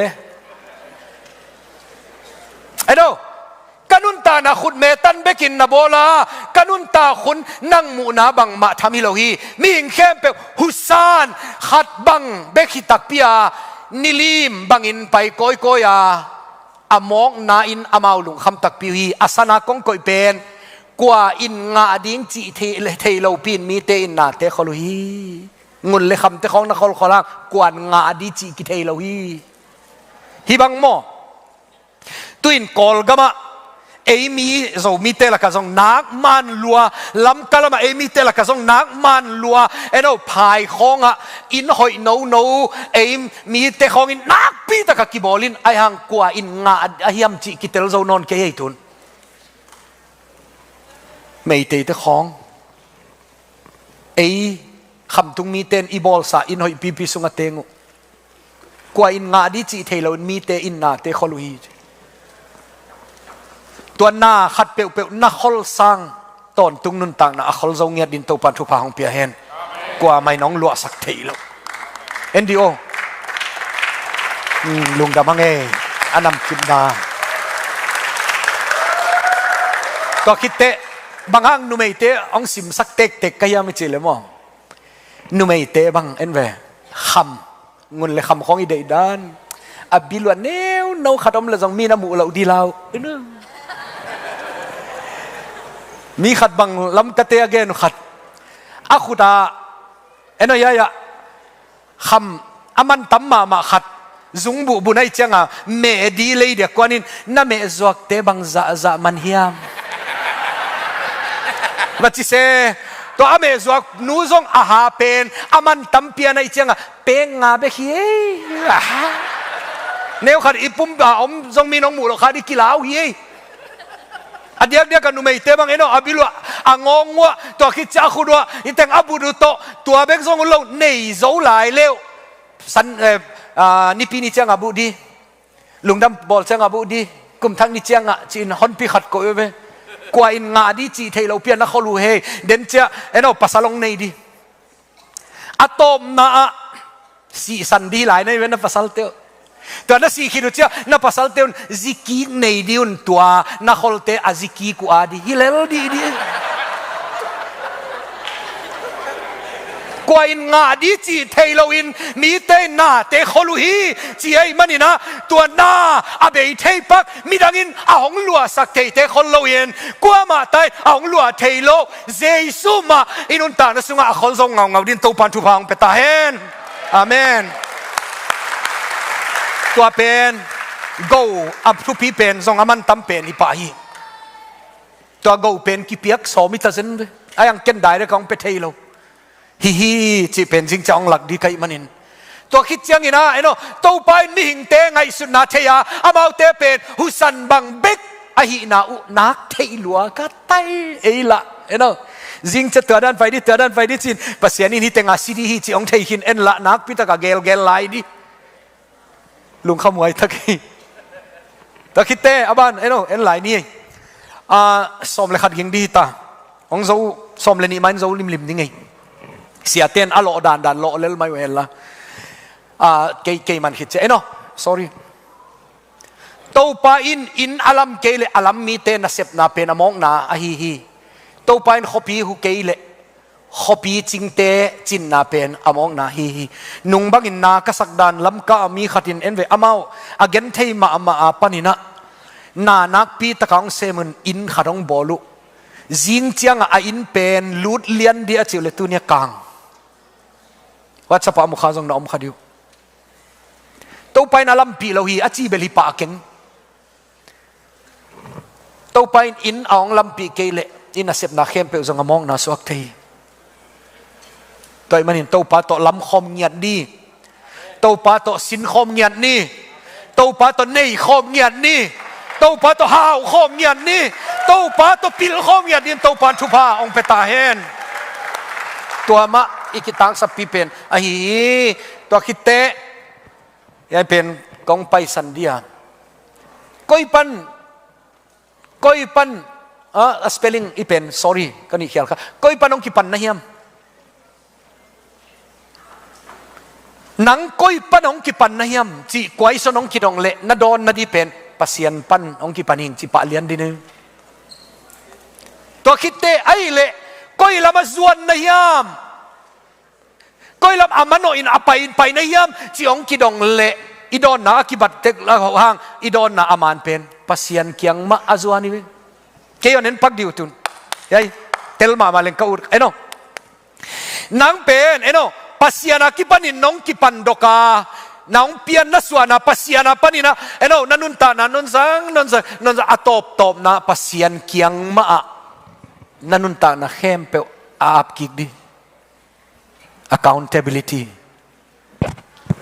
Ai do. Ka nuntakna khutme tan bekin na bawl a, ka nuntak hun nang muhna bangmah tham hi lo hi. Mihing khempeuh husan khat bang bek hi takpi a, nilim bangin pai kawikawi a, a mawkna in amau lungkham takpi uh hi. A sana kong koih pen, kua in ngah ding cih thei, thei lopi in mite in nate khol uh hi. Ngun le khamte khawng na kholkhol hang, kua in ngah ding cih kithei lo hi. Hih bang maw. Tu-in Kawlgam ah ei mi Zomite lakah zong nak man lua, Lamka lamah ei mite lakah zong nak man lua, eno, phai khawngah inn hoih nono ei mite khawngin nakpi takah kibawl in, ahi hang kua in ngah a hiam cih kitel zo nawn kei hi ei tun. Meiteite khawng, ei khamtung mite in i bawlsa inn hoih pipi sungah teng uh. Kua in ngah ding cih thei lo in mite in nate khol uh hi. Tua na khat peuhpeuh na khol sang tawntung nuntakna a khol zo ngiat ding Topan thupha hong pia hen. Kua mah in hong luahsak thei lo. N D O. Hmm, lungdam hang ei. A namkimna. Tua khitteh, bang hang numeite hong simsak tektek ka hiam i cih le maw. Numeite bang en ve. Kham. Ngun le kham khawng i deihdan. A biluah neuno khat om le zong mi na muh loh dih lau. Mi khat bang Lamkate a gen uh khat. A khut ah, eno, ya, ya. Kham a man tam mahmah khat zungbuh bu na hih ciangah meh ding lei dia kuan in, na meh zuakte bang zahzah man hiam? Va ci se. Tua a meh zuak nu zong a ha pen a man tampi a na hih ciangah peng nga bek hi ei. Neu khat i pum a om zong mi nong muh loh kha ding kilau hi ei. A diakdiak a numeite bang eno, a biluah, a ngawng uah, tua khit ciah a khut uah, i teng a but uh tawh, tua bek zong uh lo, nei zo lai leuh. San, eh, ah, nipi ni ciangah buh dih. Lungdam bawl ciangah buh dih. Kumthak ni ciangah ci-in honpi khat koih uh ve. Kua in ngah ding cih thei lopi a na khol uh hei. Den ciah, eno, pasal hong nei dih. A tawpna ah sihsan dih lai na hi ve na pasalte uh. Tua na sih khit uh ciah na pasalte un zikik nei dih un, tua na kholte a zikik uh a dih hi lel dih dih. Kua in ngah ding cih thei loin mite in nate khol uh hi, ci ahih manin ah tua na a bei thei pak, midang in a hong luahsak theite khol loin, kuamah ta in a hong luah thei lo Jesu mah i nuntakna sungah a khol zo ngaungau ding Topan thupha hong pia ta hen. Amen. Tua pen go a thupi pen zong a man tam pen hi pah hi. Tua go pen kipiak sawm i ta zen ve. Ahi hang ken direct a hong pia thei lo. Hi hi, cih pen zing ciah hong lak ding ka hih manin. Tua khit ciangin ah, eno, Topa in mihingte ngaihsutna thei a, amaute pen husan bang bek ahihna uh nak theih lua ka tai ei lah, eno. Zing ciang tua dan pai dih, tua dan pai dih ci-in, Pasian in hih teng a si dih hi cih hong thei khin, en lah nakpi takin gelgel lai dih. Lungkham huai tak hi. Tua khit teh, a ban, en o, en lai ni ei. Ah, sawm le khat ging dih hi ta. Hong zo, sawm le nih mah in zo limlim ding ei. Siate in a lawh dandan lawh lel mai uh hen la. Ah, kei, kei man khit ciang, en o, sorry. Topa in inn a lam kei leh a lam mite nasepna pen a mawkna ahi hi. Topa in khuapi hu kei leh khuapi cingte cinna pen a mawkna ahi hi. Nung bangin na ka sak dan Lamka a mi khat in en ve, amau a genthei mahmah a panin ah na nakpi takin hong sem un, inn khat hong bawl uh. Zing ciangah a inn pen lut lian dih a ci uh leh tuni a kang. WhatsApp ah a mu kha zong na om kha dih uh. Topa in a lampih lo hi a ci bel hi pah keng. Topa in inn a hong lampih kei leh inn a sepna khempeuh zong a mawkna suak thei hi. Tua ahih manin Topa tawh lamkhawm ngiat ni. Topa tawh sinkhawm ngiat ni. Topa tawh neikhawm ngiat ni. Topa tawh haukhawm ngiat ni. Topa tawh pilkhawm ngiat ni. Topa in thupha hong pia ta hen. Tua mah i kitangsappi pen ahi hi. Tua khit teh, hiai pen kong paisan dih a, koi pan, koi pan, ah, a spelling i pen, sorry, ka nih khial kha. Koi pan hong kipan na hiam? Nang koi pan hong kipan na hiam cih question hong kidong leh na dawnna dih pen Pasian pan hong kipan ing ci pah lian dih ni. Tua khit teh ahih leh koi lam a zuan na hiam? Koi lam a manawh in a pai, pai na hiam cih hong kidong leh i dawnna a kibat tek lo hang, i dawnna a man pen Pasian kiang mah a zuan hi ve. Kei hong en pak dih uh tun. Hiai, tel mahmah leng ka ut, en o. Nang pen, en o, Pasian a kipanin nong kipan dok a, nong pian na suahna Pasian a panin ah, en o, na nuntakna nunzang, nunzang, nunzang, a tawptawpna Pasian kiang mah ah na nuntakna khempeuh a ap kik dih. Accountability.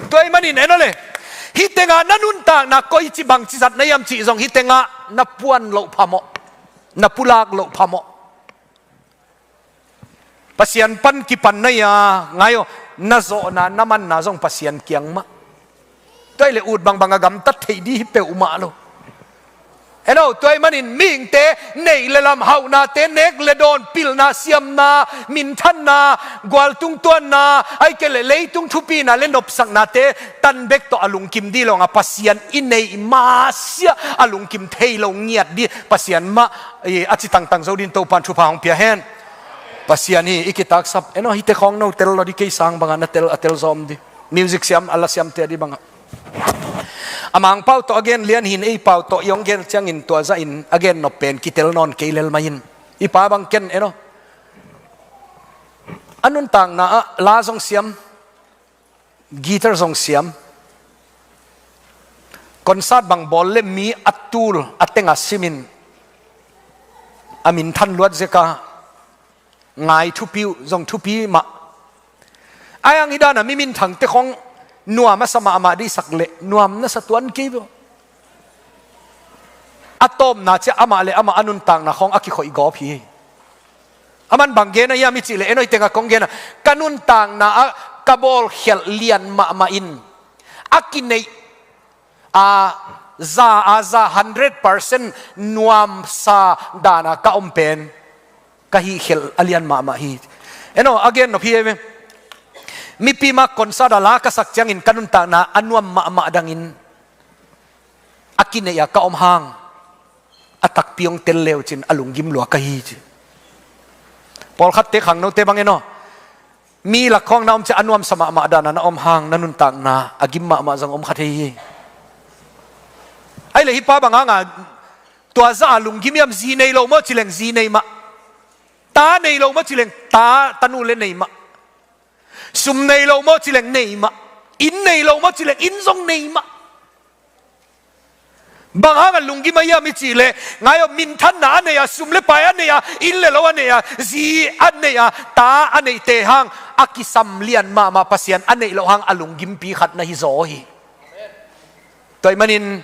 Tua ahih manin en o le, hih tengah na nuntakna koici bangci zat na hiam cih zong hih tengah na puan loh phamawh, na pulak loh phamawh. Pasian pan kipan na hi a, ngai o, na zawhna, na manna zong Pasian kiang mah. Tua ahih leh ut bangbang a gamtat theih dih hi peuhmah lo. En o, tua ahih manin mihingte neih le lam, hauhnate, nek le dawn, pilna, siamna, minthanna, gualtung tuanna, ahih kei leh leitung thupina le nopsaknate tan bek tawh a lungkim dih lo hang a, Pasian i neih mah sia a lungkim thei lo ngiat dih Pasian mah, eh, a ci tangtang zo dih in Topa in thupha hong pia hen. Pasian hi i kitaksap. En o, hihte khawng no tel lo dih, kei sang bangah na tel, a tel zawm dih. Music siam, a la siamte a dih bangah. A Mangpau tawh a gen lian hi in, ei pau tawh i hong gen ciangin tua zahin a gen nop pen kitel nawn kei lel mah in. I pa bang ken, en o, a nuntakna ah la zong siam, guitar zong siam, concert bang bawl leh mi a tul a teng a simin a minthan luat zek a, ngai thupi uh, zong thupi mah. Ahi hang hih dan a mi minthangte khawng nuam a sa mahmah dih sak leh nuam na sa tuan kei ve. A tawpna ciang amah le amah a nuntakna khawng a kikhoih gawp hi. Aman bang gen a hiam i cih leh, en o, hih tengah kong gen a, ka nuntakna ah ka bawlkhialh lian mahmah in a kineih a, za a za hundred percent nuamsa dan a ka om pen ka hihkhialh a lian mahmah hi. En o, a gen nop hi ei ve. Mipi mah concert a la ka sak ciangin ka nuntakna a nuam mahmah dangin a kineih a ka om hang a takpi hong tel leu cin a lunggim lua ka hi ci. Pawlkhatte khangnote bang, en o, mi lak khawng na om ciang a nuamsa mahmah dan a na om hang na nuntakna a gim mahmah zong om kha thei hi. Ahih leh hih pa bang hang a tua zah a lunggim hiam? Zi nei lo maw ci leng zi nei mah. Ta nei lo maw ci leng ta, tanu le nei mah. Sum nei lo maw ci leng nei mah. Inn nei lo maw ci leng inn zong nei mah. Bang hang a lunggim a hiam i cih leh, ngai o, minthanna a nei a, sum le pai a nei a, inn le lo a nei a, zi a nei a, ta a neihte hang a kisam lian mahmah, Pasian a neih loh hang a lunggimpi khat na hi zaw hi. Tua ahih manin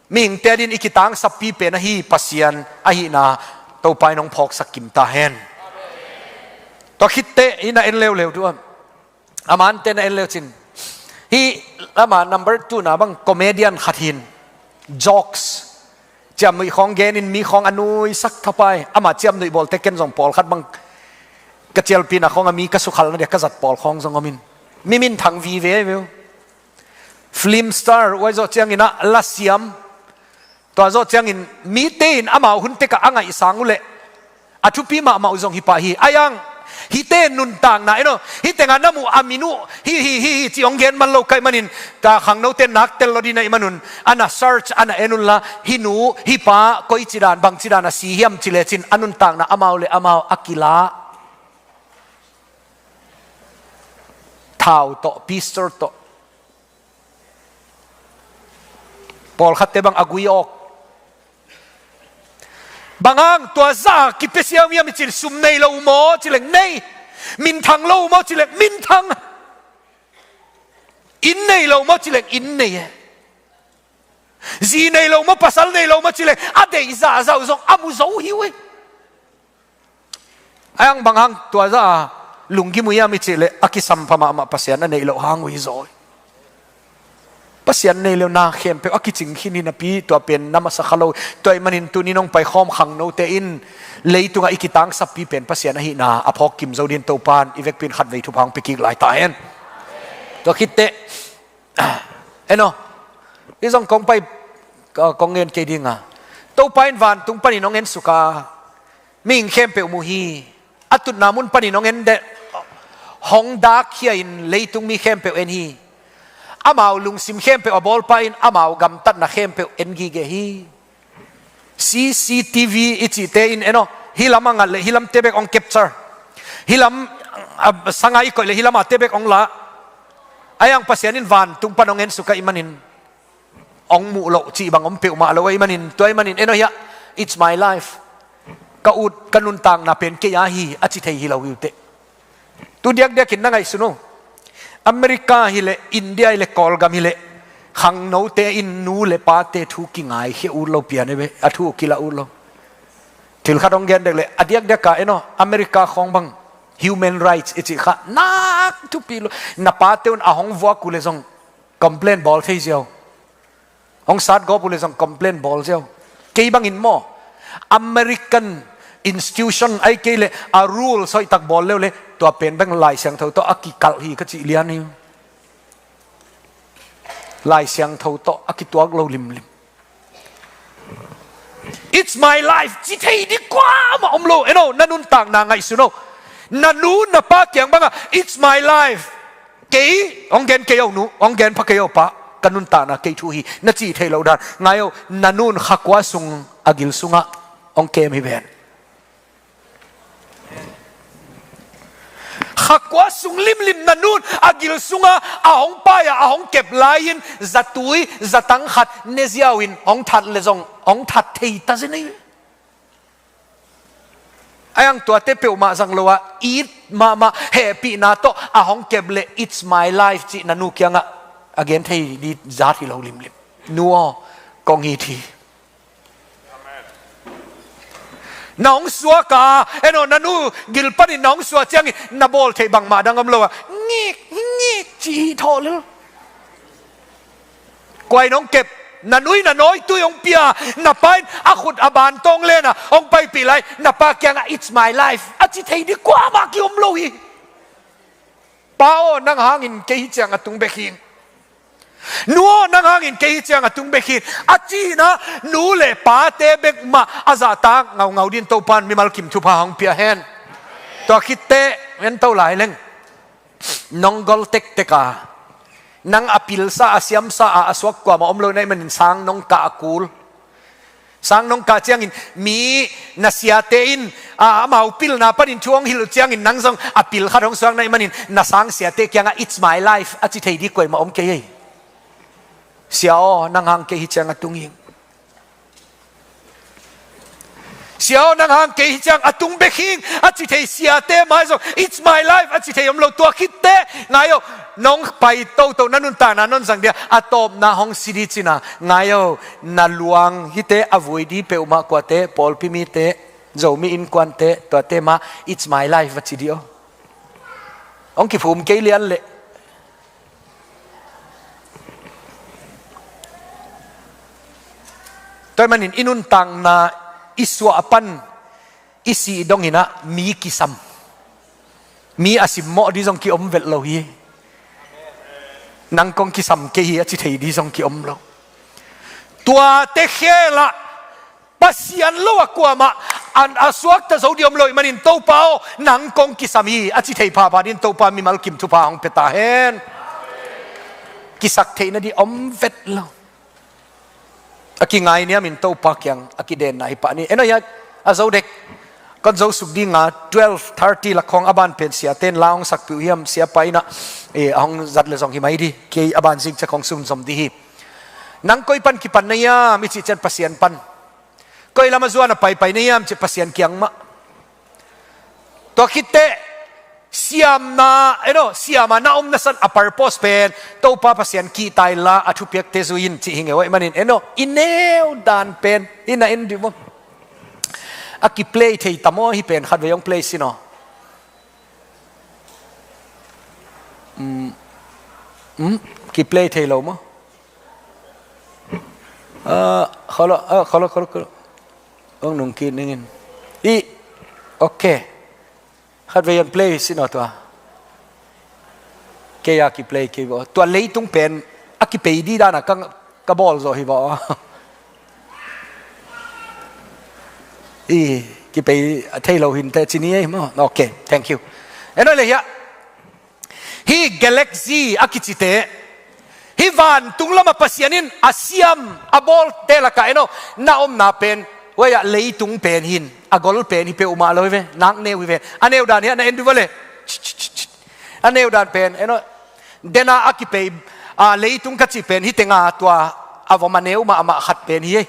mihingte adingin i kitangsappi pen ahi Pasian ahihna Topa in hong phawksak kim ta hen. Tua khitteh hih na en leuleu duh a, a mante na en leu cin. Hih ama number two na bang comedian khat hi in, jokes, ciamnuih khawng genin mi khawng a nuisak thapai. Ama ciamnuih bawlte ken zong pawlkhat bang ka cialpihna khawng a mi ka sukhalna dia ka zat pawl khawng zong om in, mi minthang vive ve uh. Film star uh ahi zawh ciangin ah lasiam, tua zawh ciangin mite in amau hun tekah a ngaihsang uh leh a thupi mahmah uh zong hi pah hi. Ahi hang hihte nuntakna en aw, hih tengah na muh a min uh hih, hih, hih, hih cih hong gen man lo ka hih manin, tua khangnote nak tel lo ding na hih manun, a na search, a na en unla, hih nu, hih pa koici dan, bangci dan a si hiam ci lecin a nuntakna amau le amau a kila. Thau tawh, peas tawh, pawlkhatte bang a gui awk. Bang hang tua zah a kipia siam hiam i cih leh, sum nei lo uh maw ci leng nei. Minthang lo uh maw ci leng minthang. Inn nei lo uh maw ci leng inn nei e. Zi nei lo uh maw, pasal nei lo uh maw ci leng a deih zahzah uh zong a mu zo uh hi uh e. Ahi hang bang hang tua zah a lunggim uh hiam i cih leh a kisampha mahmah Pasian a neih loh hang uh hi zaw hi. Pasian nei lo na khempeuh a kicing khin hi napi, tua pen na masa kha lo. Tua hih manin tuni nong paikhawm khangnote in leitungah i kitangsappi pen Pasian ahihna a phawk kim zo dingin Topa in i vekpi in khatvei thupha hong pia kik lai ta hen. Tua khitteh, en aw, hih zong kong pai, kong ngen kei ding a, Topa in vantung panin hong ensuk a, mihing khempeuh mu hi. A tutna mun panin hong en deh, hong dakkhia in leitung mi khempeuh en hi. Amau lungsim khempeuh a bawlpa in amau gamtatna khempeuh en gige hi. C C T V i cihte in en aw, hih lam a ngat leh hih lamte bek hong capture, hih lam, a, sanga i koih leh hih lamate bek hong la. Ahi hang Pasian in vantung pan hong ensuk ahih manin hong muh loh cih bang om peuhmah lo ahih manin, tua ahih manin en aw, hiah, "It's my life. Ka ut, ka nuntakna pen kei a hi," a ci thei hi lo hi uh teh. Tu diakdiakin na ngaihsun uh, America hi leh, India hi leh, Kawlgam hi leh, khangnote in nu le pate thu kingaikhe ut lo pian e ve, a thu kilah ut lo. Thil khat hong gen dek leh, a diakdiak a en aw, America khawng bang human rights i cih kha nak thupi lo. Na pate un a hong vuak uh leh zong complain bawl thei ziau. Hong satgawp uh leh zong complain bawl ziau. Kei bangin maw, American institution ahih kei leh a rules hoihtak bawl leuleu, tua pen bang Lai Siangtho tawh a kikalh hi ka cih lian hi. Lai Siangtho tawh a kituak lo limlim. "It's my life," ci thei ding kuamah om lo. En aw, na nuntakna ngaihsun aw. Na nu na pa kiang bangah, "It's my life. Kei, hong gen kei aw nu, hong gen pha kei aw pa, ka nuntakna kei thu hi," na cih theih loh dan. Ngai aw, na nun kha kua sung a gil sungah hong kem hi ven. Kha kua sung limlim na nun a gil sungah a hong pai-a a hong kep lai-in zatui zatang khat ne ziau in hong that leh zong hong that thei ta zen ei. Ahi hang tuate peuhmah zang lo-a it mahmah hehpihna tawh a hong kep leh, "It's my life," cih na nu kiangah a gen thei ding zat hi lo limlim. Nu aw, kong it hi. Na hong suak a, en aw, na nu gil panin na hong suak ciangin na bawl theih bangmah dang om lo-a, "Ngik, ngik," ci hi thawh lel. Kua in hong kep? Na nu in a nawitui hong pia. Na pa in a khut a bantawng len-a hong paipih lai, na pa kiangah, "It's my life," a ci thei ding kuamah ki-om lo hi. "Pa aw, nang hangin kei hih ciang a tung bek hi ing. Nu aw, nang hangin kei hih ciang a tung bek hi ing," a cihna, nu le pate bek mah a zahtak ngaungau dingin Topa in mimal kim thupha hong pia hen. Tua khitteh, en to lai leng. Nong gol tektek a, nang a pilsa, a siamsa a, a suak kuamah om lo na hih manin sang nong kah a kul. Sang nong kah ciangin mi na siate in, a, amau pilna panin thu hong hilh ciangin nang zong a pil khat hong suak na hih manin na sang siate kiangah, "It's my life," a ci thei ding kuamah om kei hi. "Sia aw, nang hang kei hih ciang a tung hi ing. Sia aw, nang hang kei hih ciang a tung bek hi ing," a ci thei siate mai zong, "It's my life," a ci thei om lo. Tua khitteh, ngai aw, nong pai toto na nuntakna non zang dia a tawpna hong si ding cin a, ngai aw, na luang hihte a vui ding peuhmah kuate, pawlpi mite, Zomi innkuante, tuate mah, "It's my life," va ci ding aw. Hong kiphum kei lian leh. Tua ahih manin i nuntakna i suah a pan i sih dongin ah mi kisam. Mi a simmawh ding zong kiom vet lo hi. Nang kong kisam kei hi a ci thei ding zong kiom lo. Tuate khel ah Pasian lo a kuamah an a suakta zo ding om lo ahih manin Topa aw, nang kong kisam hi a ci thei phapha dingin Topa mimal kim thupha hong pia ta hen. Kisak theihna ding om vet lo. A kingainiamin Topa kiang a kidenna hi pah ni. En aw, hiah a zo dek. Kon zo suk ding a, twelve thirty lak khawng a ban pen siate'n la hong sakpih uh hiam, siapa in ah, eh, a hong zat leh zong hi mai ding. Kei a ban zing ciang kong sunzom ding hi. Nang koi pan kipan na hiam i cih ciang Pasian pan. Koi lam a zuan a paipai na hiam cih Pasian kiang mah. Tua khit teh siamna, en aw, siamna na omna san a purpose pen Topa Pasian kihta inla a thupiakte zui in cih hi ngei uh ahih manin, en aw, i neu dan pen i na en dih maw? A kiplay thei ta maw, hih pen khatvei hong play sin aw. Um, um, kiplay thei lo maw? Ah, kholo, ah, kholo, kholo, kholo. Hong nung kik ning in. I, ok. Khatvei hong play sin aw tua. Kei a kiplay kei bo. Tua leitung pen a kipei ding dan a ka, ka bawl zaw hi bo. I, kipei thei lo hi inteh ci ni ei maw. Ok, thank you. En aw, leh hiah. Hih galaxy a kicite, hih vantung lamah Pasian in a siam a bawlte lakah, en aw, na omna pen, huai ah leitung pen hi in, a gol pen hi peuhmah lo hi ve, nakneu hi ve. A neu dan hiah na en dih uh leh. A neu dan pen, en aw, den a a kipei, a, leitung ka cih pen hih teng a tua a vom a neu mahmah khat pen hi ei.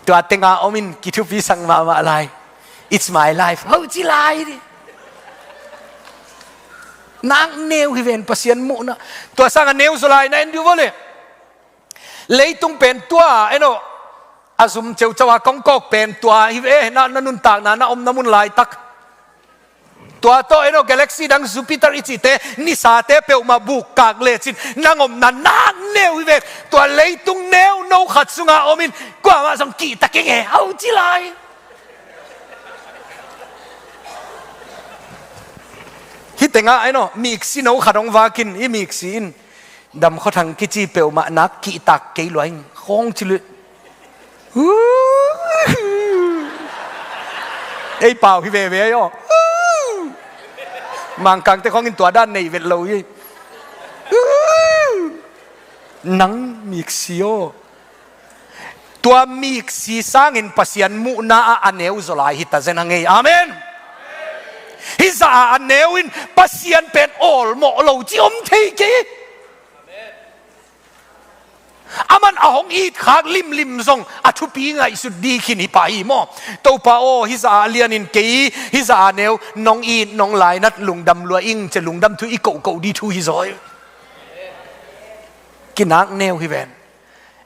Tua teng a om in kithupisak mahmah lai. It's my life. Hau ci lai ding. Nakneu hi ven Pasian muhna. Tua sang a neu zaw lai na en dih uh leh. Leitung pen tua, en aw. A zum ceucau a kongkawk pen tua hi ve, na, na nuntakna, na omna mun laitak. Tua tawh, en aw, galaxy dang Jupiter i cihte, nisate peuhmah bukkak lecin, nang omna nakneu hi ven. Tua leitung neuno khat sunga om in, kuamah zong kihta keng e, hau ci lai. Hih teng ah, en aw, miksi no khat hong vak in, i miksi in. Dam Khua Thang kici peuhmah nak kihtak kei lua ing khawng ci leh. Ei pau hi veve aw. Mangkangte khawng in tua dan nei vet lo hi. Nang miksi aw. Tua miksi sangin Pasian muhna ah a neu zaw lai hi ta zen a ngei. Amen. Hih zah a a neu in Pasian pen awlmawh lo ci om thei kei. Aman a hong it khak limlim zong a thupi ngaihsut ding khin hi pah hi maw? Topa aw, hih zah a lianin kei, hih zah a neu, nong it, nong lainat, lungdam lua ing, ci lungdam thu i kohkoh ding thu hi zaw. Kinak neu hi ven.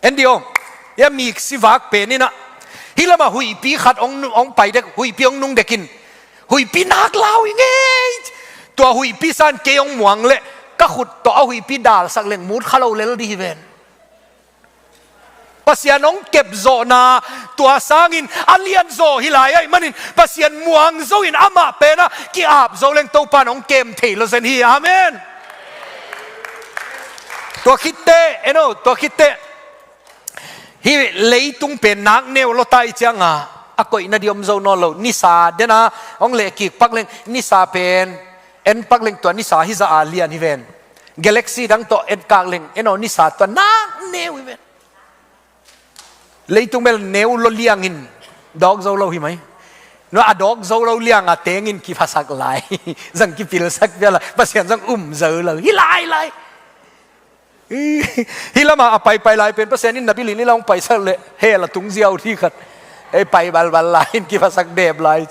En dih aw, hih a miksi vak pen in ah, hih lamah huihpi khat hong, hong pai dek, huihpi hong nung dek in, huihpi nak lau hi ngei. Tua huihpi sang kei hong muang leh, ka khut tawh a huihpi dalsak leng mut kha lo lel ding hi ven. Pasian hong kep zawhna, tua sangin a lian zaw hi lai ahih manin, Pasian muang zo in amah pen ah ki-ap zo leng Topa in hong kem thei lo zen hi. Amen. Tua khit teh, en aw, tua khit teh. Hih leitung pen nak neu lo ta i ciang a, a koihna ding om zo nawn lo. Nisa den a, hong leh kik pak leng, nisa pen, en pak leng tua nisa hih zah a lian hi ven. Galaxy dang tawh en kak leng, en aw, nisa tua nak neu hi ven. Leitung bel neu lo liangin, dawk zo lo hi mai. No a dawk zo lo liang a tengin kiphasak lai. Zang kipilsak piala, Pasian zang um zo lo. Hi lai lai. Hih lamah a paipai lai pen Pasian in na bilin i la hong paisak leh hell a tung ziau ding khat. Ei pai balbal lai in kiphasak dep lai.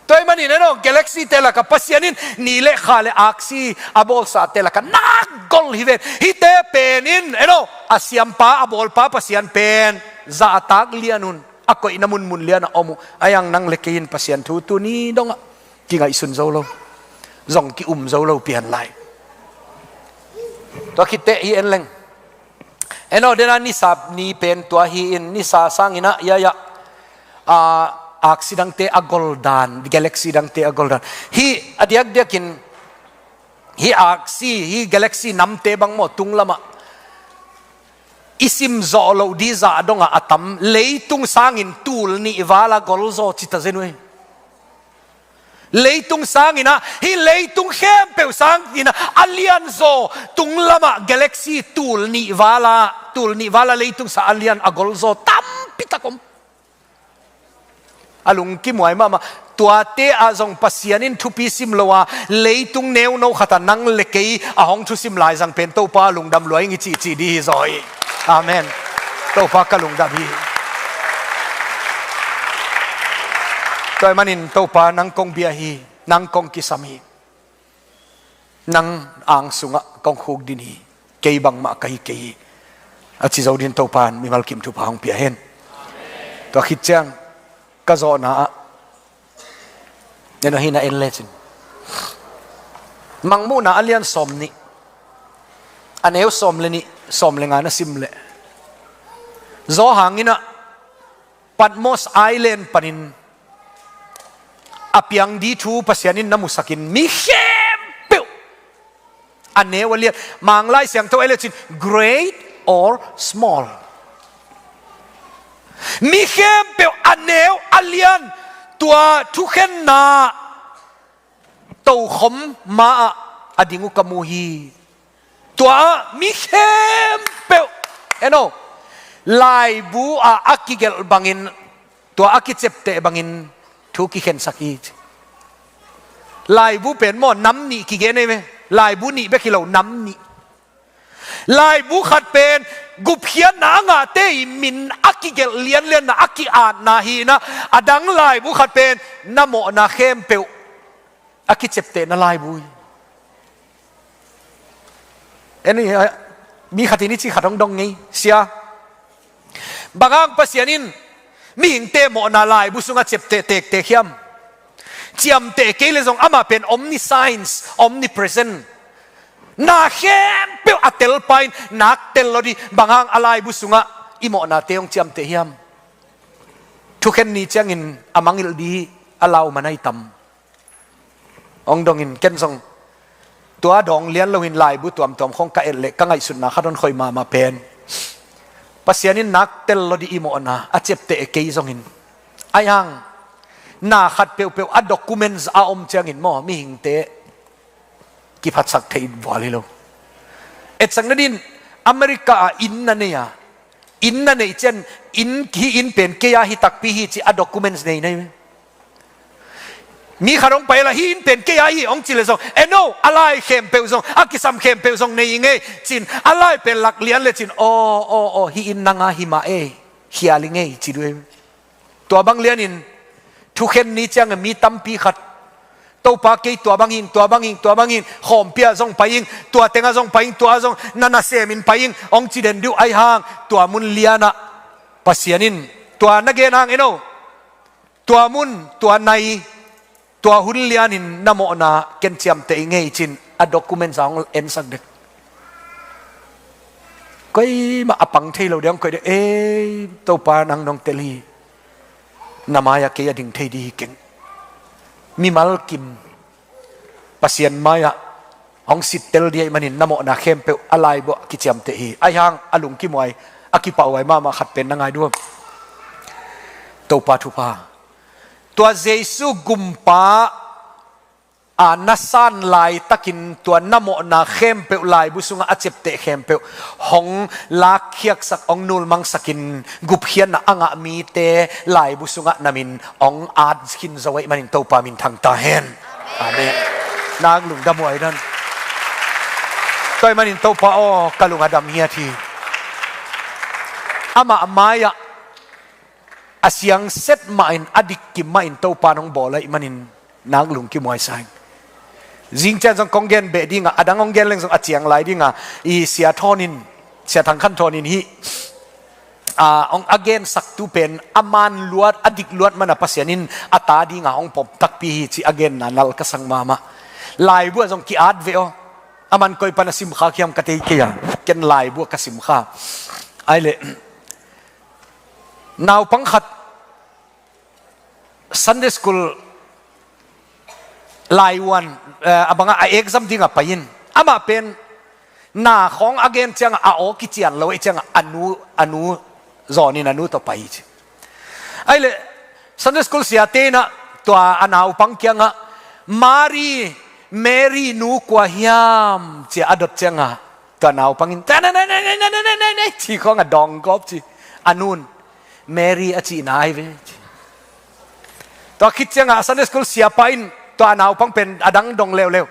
Tua ahih manin en aw, galaxy te lakah Pasian in ni leh kha leh aksi a bawlsate lakah nak gol hi ven. Hihte pen in en aw, a siampa, a bawlpa Pasian pen zahtak lian un, a koihna munmun lian a om uh. A hiang nang leh kei in Pasian thu tuni dongah kingaihsun zo lo, zong ki-um zo lo pian lai. Tua khitteh hi en leng. En aw, dena nisa ni pen tua hi-in, nisa sangin ah, ya, ya, ah, aksi dangte a goldan, galaxy dangte a goldan. Hih a diakdiakin, hih aksi, hih galaxy namte bang maw, tunglamah i simzawh loh dih zah dongah a tam, leitung sangin tul nih vala golzaw ci ta zen uh hi. Leitung sangin ah, hih leitung khempeuh sangin ah a lianzaw, tunglamah galaxy tul nih vala, tul nih vala leitung sang a lian a golzaw tampi tak om. A lungkim huai mahmah. Tuate ah zong Pasian in thupi sim lo a, leitung neuno khat ah nang le kei a hong thusim laizang pen Topa lungdam lua ing i cihcih dih hi zaw hi. Amen. Topa ka lungdam hi. Tua ahih manin Topa nang kong bia hi, nang kong kisam hi. Nang ang sungah kong khukdin hi, kei bangmah ka hi kei hi, a ci zo dingin Topa in mimal kim thupha hong pia hen. Tua khit ciang ka zawhna ah, en aw, hih na en lecin, Mangmuhna a lian sawm nih, a neu sawm le nih, sawm le nga na sim leh, Johan in ah Patmos Island panin a piang dih thu Pasian in na musakin, mi khempeuh, a neu a lian, Manglai Siangtho a lecin, great or small, mi khempeuh, a neu a lian, tua thukhenna tokhom ma-ah a ding uh ka mu hi. Tua ah mi khempeuh, en aw, laibu ah a kigelh bangin, tua a kicepteh bangin thu kikhensak hi. Laibu pen maw, nam nih kigen ei ve. Laibu nih bek hi lo, nam nih. Laibu khat pen gupkhiatna a ngahte i min a kigelh lianlianna, a ki-atna hi-in ah, a dang laibu khat pen na mawhna khempeuh a kiceptehna laibu hi. En hi, ah, mi khat in i cih khat hong dong ngei, sia, bang hang Pasian in mihingte mawhna laibu sungah cepteh tektek hiam? Ciamteh kei leh zong amah pen omniscience, omnipresent, na khempeuh a telpa in nak tel lo dih, bang hang a laibu sungah i mawhnate hong ciamteh hiam? Thukhen ni ciangin a mangngilh dih a lau man ahi tam. Hong dongin ken zong tua dawng lian loin laibu tuamtuam khong ka et leh ka ngaihsutna khat hong khoi mahmah pen, Pasian in nak tel lo dih i mawhna a cepteh kei zongin, ahi hang na khat peuhpeuh a documents a om ciangin maw, mihingte kiphatsak thei vual hi lo. Etsak nadin, America ah inn na nei a, inn na neih ciang, inn, hih inn pen kei a hi takpi hi ci a documents nei na hi. Mi khat hong pai la, hih inn pen kei a hi hong ci leh zong, en aw, a lai khempeuh zong, a kisam khempeuh zong nei i ngei cin, a lai pen lak lian lecin, aw, aw, aw, hih inn nang a hi mah ei, khial i ngei ci duh hi. Tua bang lianin thukhen ni ciangin mi tampi khat, Topa, kei tua bang hi ing, tua bang hi ing, tua bang hi ing, khawmpi ah zong pai ing, tua teng ah zong pai ing, tua zong na nasemin pai ing, hong ci den dih uh, ahi hang tua mun lianah Pasian in tua na gen hang, en aw, tua mun, tua nai, tua hun lianin na mawhna ken ciamteh i ngei cin a documents a hong ensak dek. Koimah a pang thei lo ding hong koih dek. Ei, Topa, nang nong tel hi. Na mai-ah kei a ding thei dih hi keng. Mimal kim Pasian mai-ah hong sittel dih ahih manin na mawhna khempeuh a laibu ah kiciamteh hi. Ahi hang a lungkim huai, a kipahhuai mahmah khat pen na ngai diam? Topa thupha. Tua Jesu gumpa a na san laitakin tua na mawhna khempeuh laibu sungah a cepteh khempeuh hong lakkhiatsak, hong nulmangsakin gupkhiatna a ngah mite laibu sungah na min hong at khin zo ahih manin Topa minthang ta hen. Amen. Nang lungdam huai dan. Tua ahih manin Topa aw, ka lung a dam hiat hi. Amah mai-ah a siangset mahin, a dikkim mahin Topa in hong bawl ahih manin nang lungkim huai sa ing. Zing ciang zong kong gen beh ding a, a dang hong gen leng zong a ciang lai ding a, i Sia Thawn in, Sia Thang Khan Thawn in hih a, hong a gensaktu pen a man luat, a dik luat mana Pasian in a ta dinga hong pom takpi hi cih a genna nal ka sang mahmah. Laibu ah zong ki-at ve aw. A man koi pan a simkha khiam ka tei kei a, ken laibu ah ka simkha. Ai le, naupang khat Sunday school laivuan, eh, a bangah a exam dingah pai in, amah pen na khawng a gen ciangah a aw kician lo ahih ciangah a nu, a nu zawnin a nu tawh pai hi ci. Ai le, Sunday school siate inah tua a naupang kiangah, "Mari, Mary nu kua hiam?" ci a dot ciangah tua naupang in, "Te ne ne ne ne ne ne ne ne ne," ci khawng a dawng gawp ci. A nun, "Mary a cihna ahi ve," ci. Tua khit ciangah Sunday school siapa in tua a naupang pen a dang dong leuleu.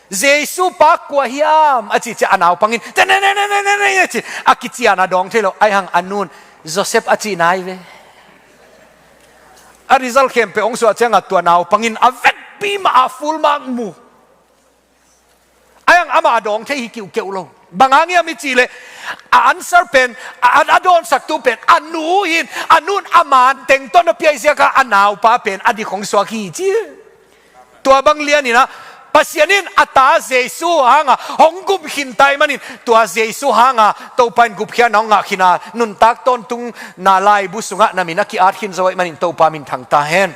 "Jesu pa kua hiam?" a cih ciah a naupang in, "Te ne ne ne ne ne ne," ci. A kician a dawng thei lo, ahi hang a nun, "Joseph a cihna ahi ve." A result khempeuh hong suah ciangah tua naupang in a vekpi mah a full mark mu. Ahi hang amah a dawng thei hi kiuhkeuh lo. Bang hang hiam i cih leh a answer pen, a, a dawnsaktu pen a nu hi in, a nun a man teng tawh na pia hi ziakah a naupa pen a dik hong suak hi ci. Tua bang lian inah Pasian in a ta Jesu hanga hong gupkhin ta ahih manin, tua Jesu hanga Topa in gupkhiatna hong ngah khin a, nuntak tawntungna laibu sungah na min a ki-at khin zo ahih manin Topa minthang ta hen.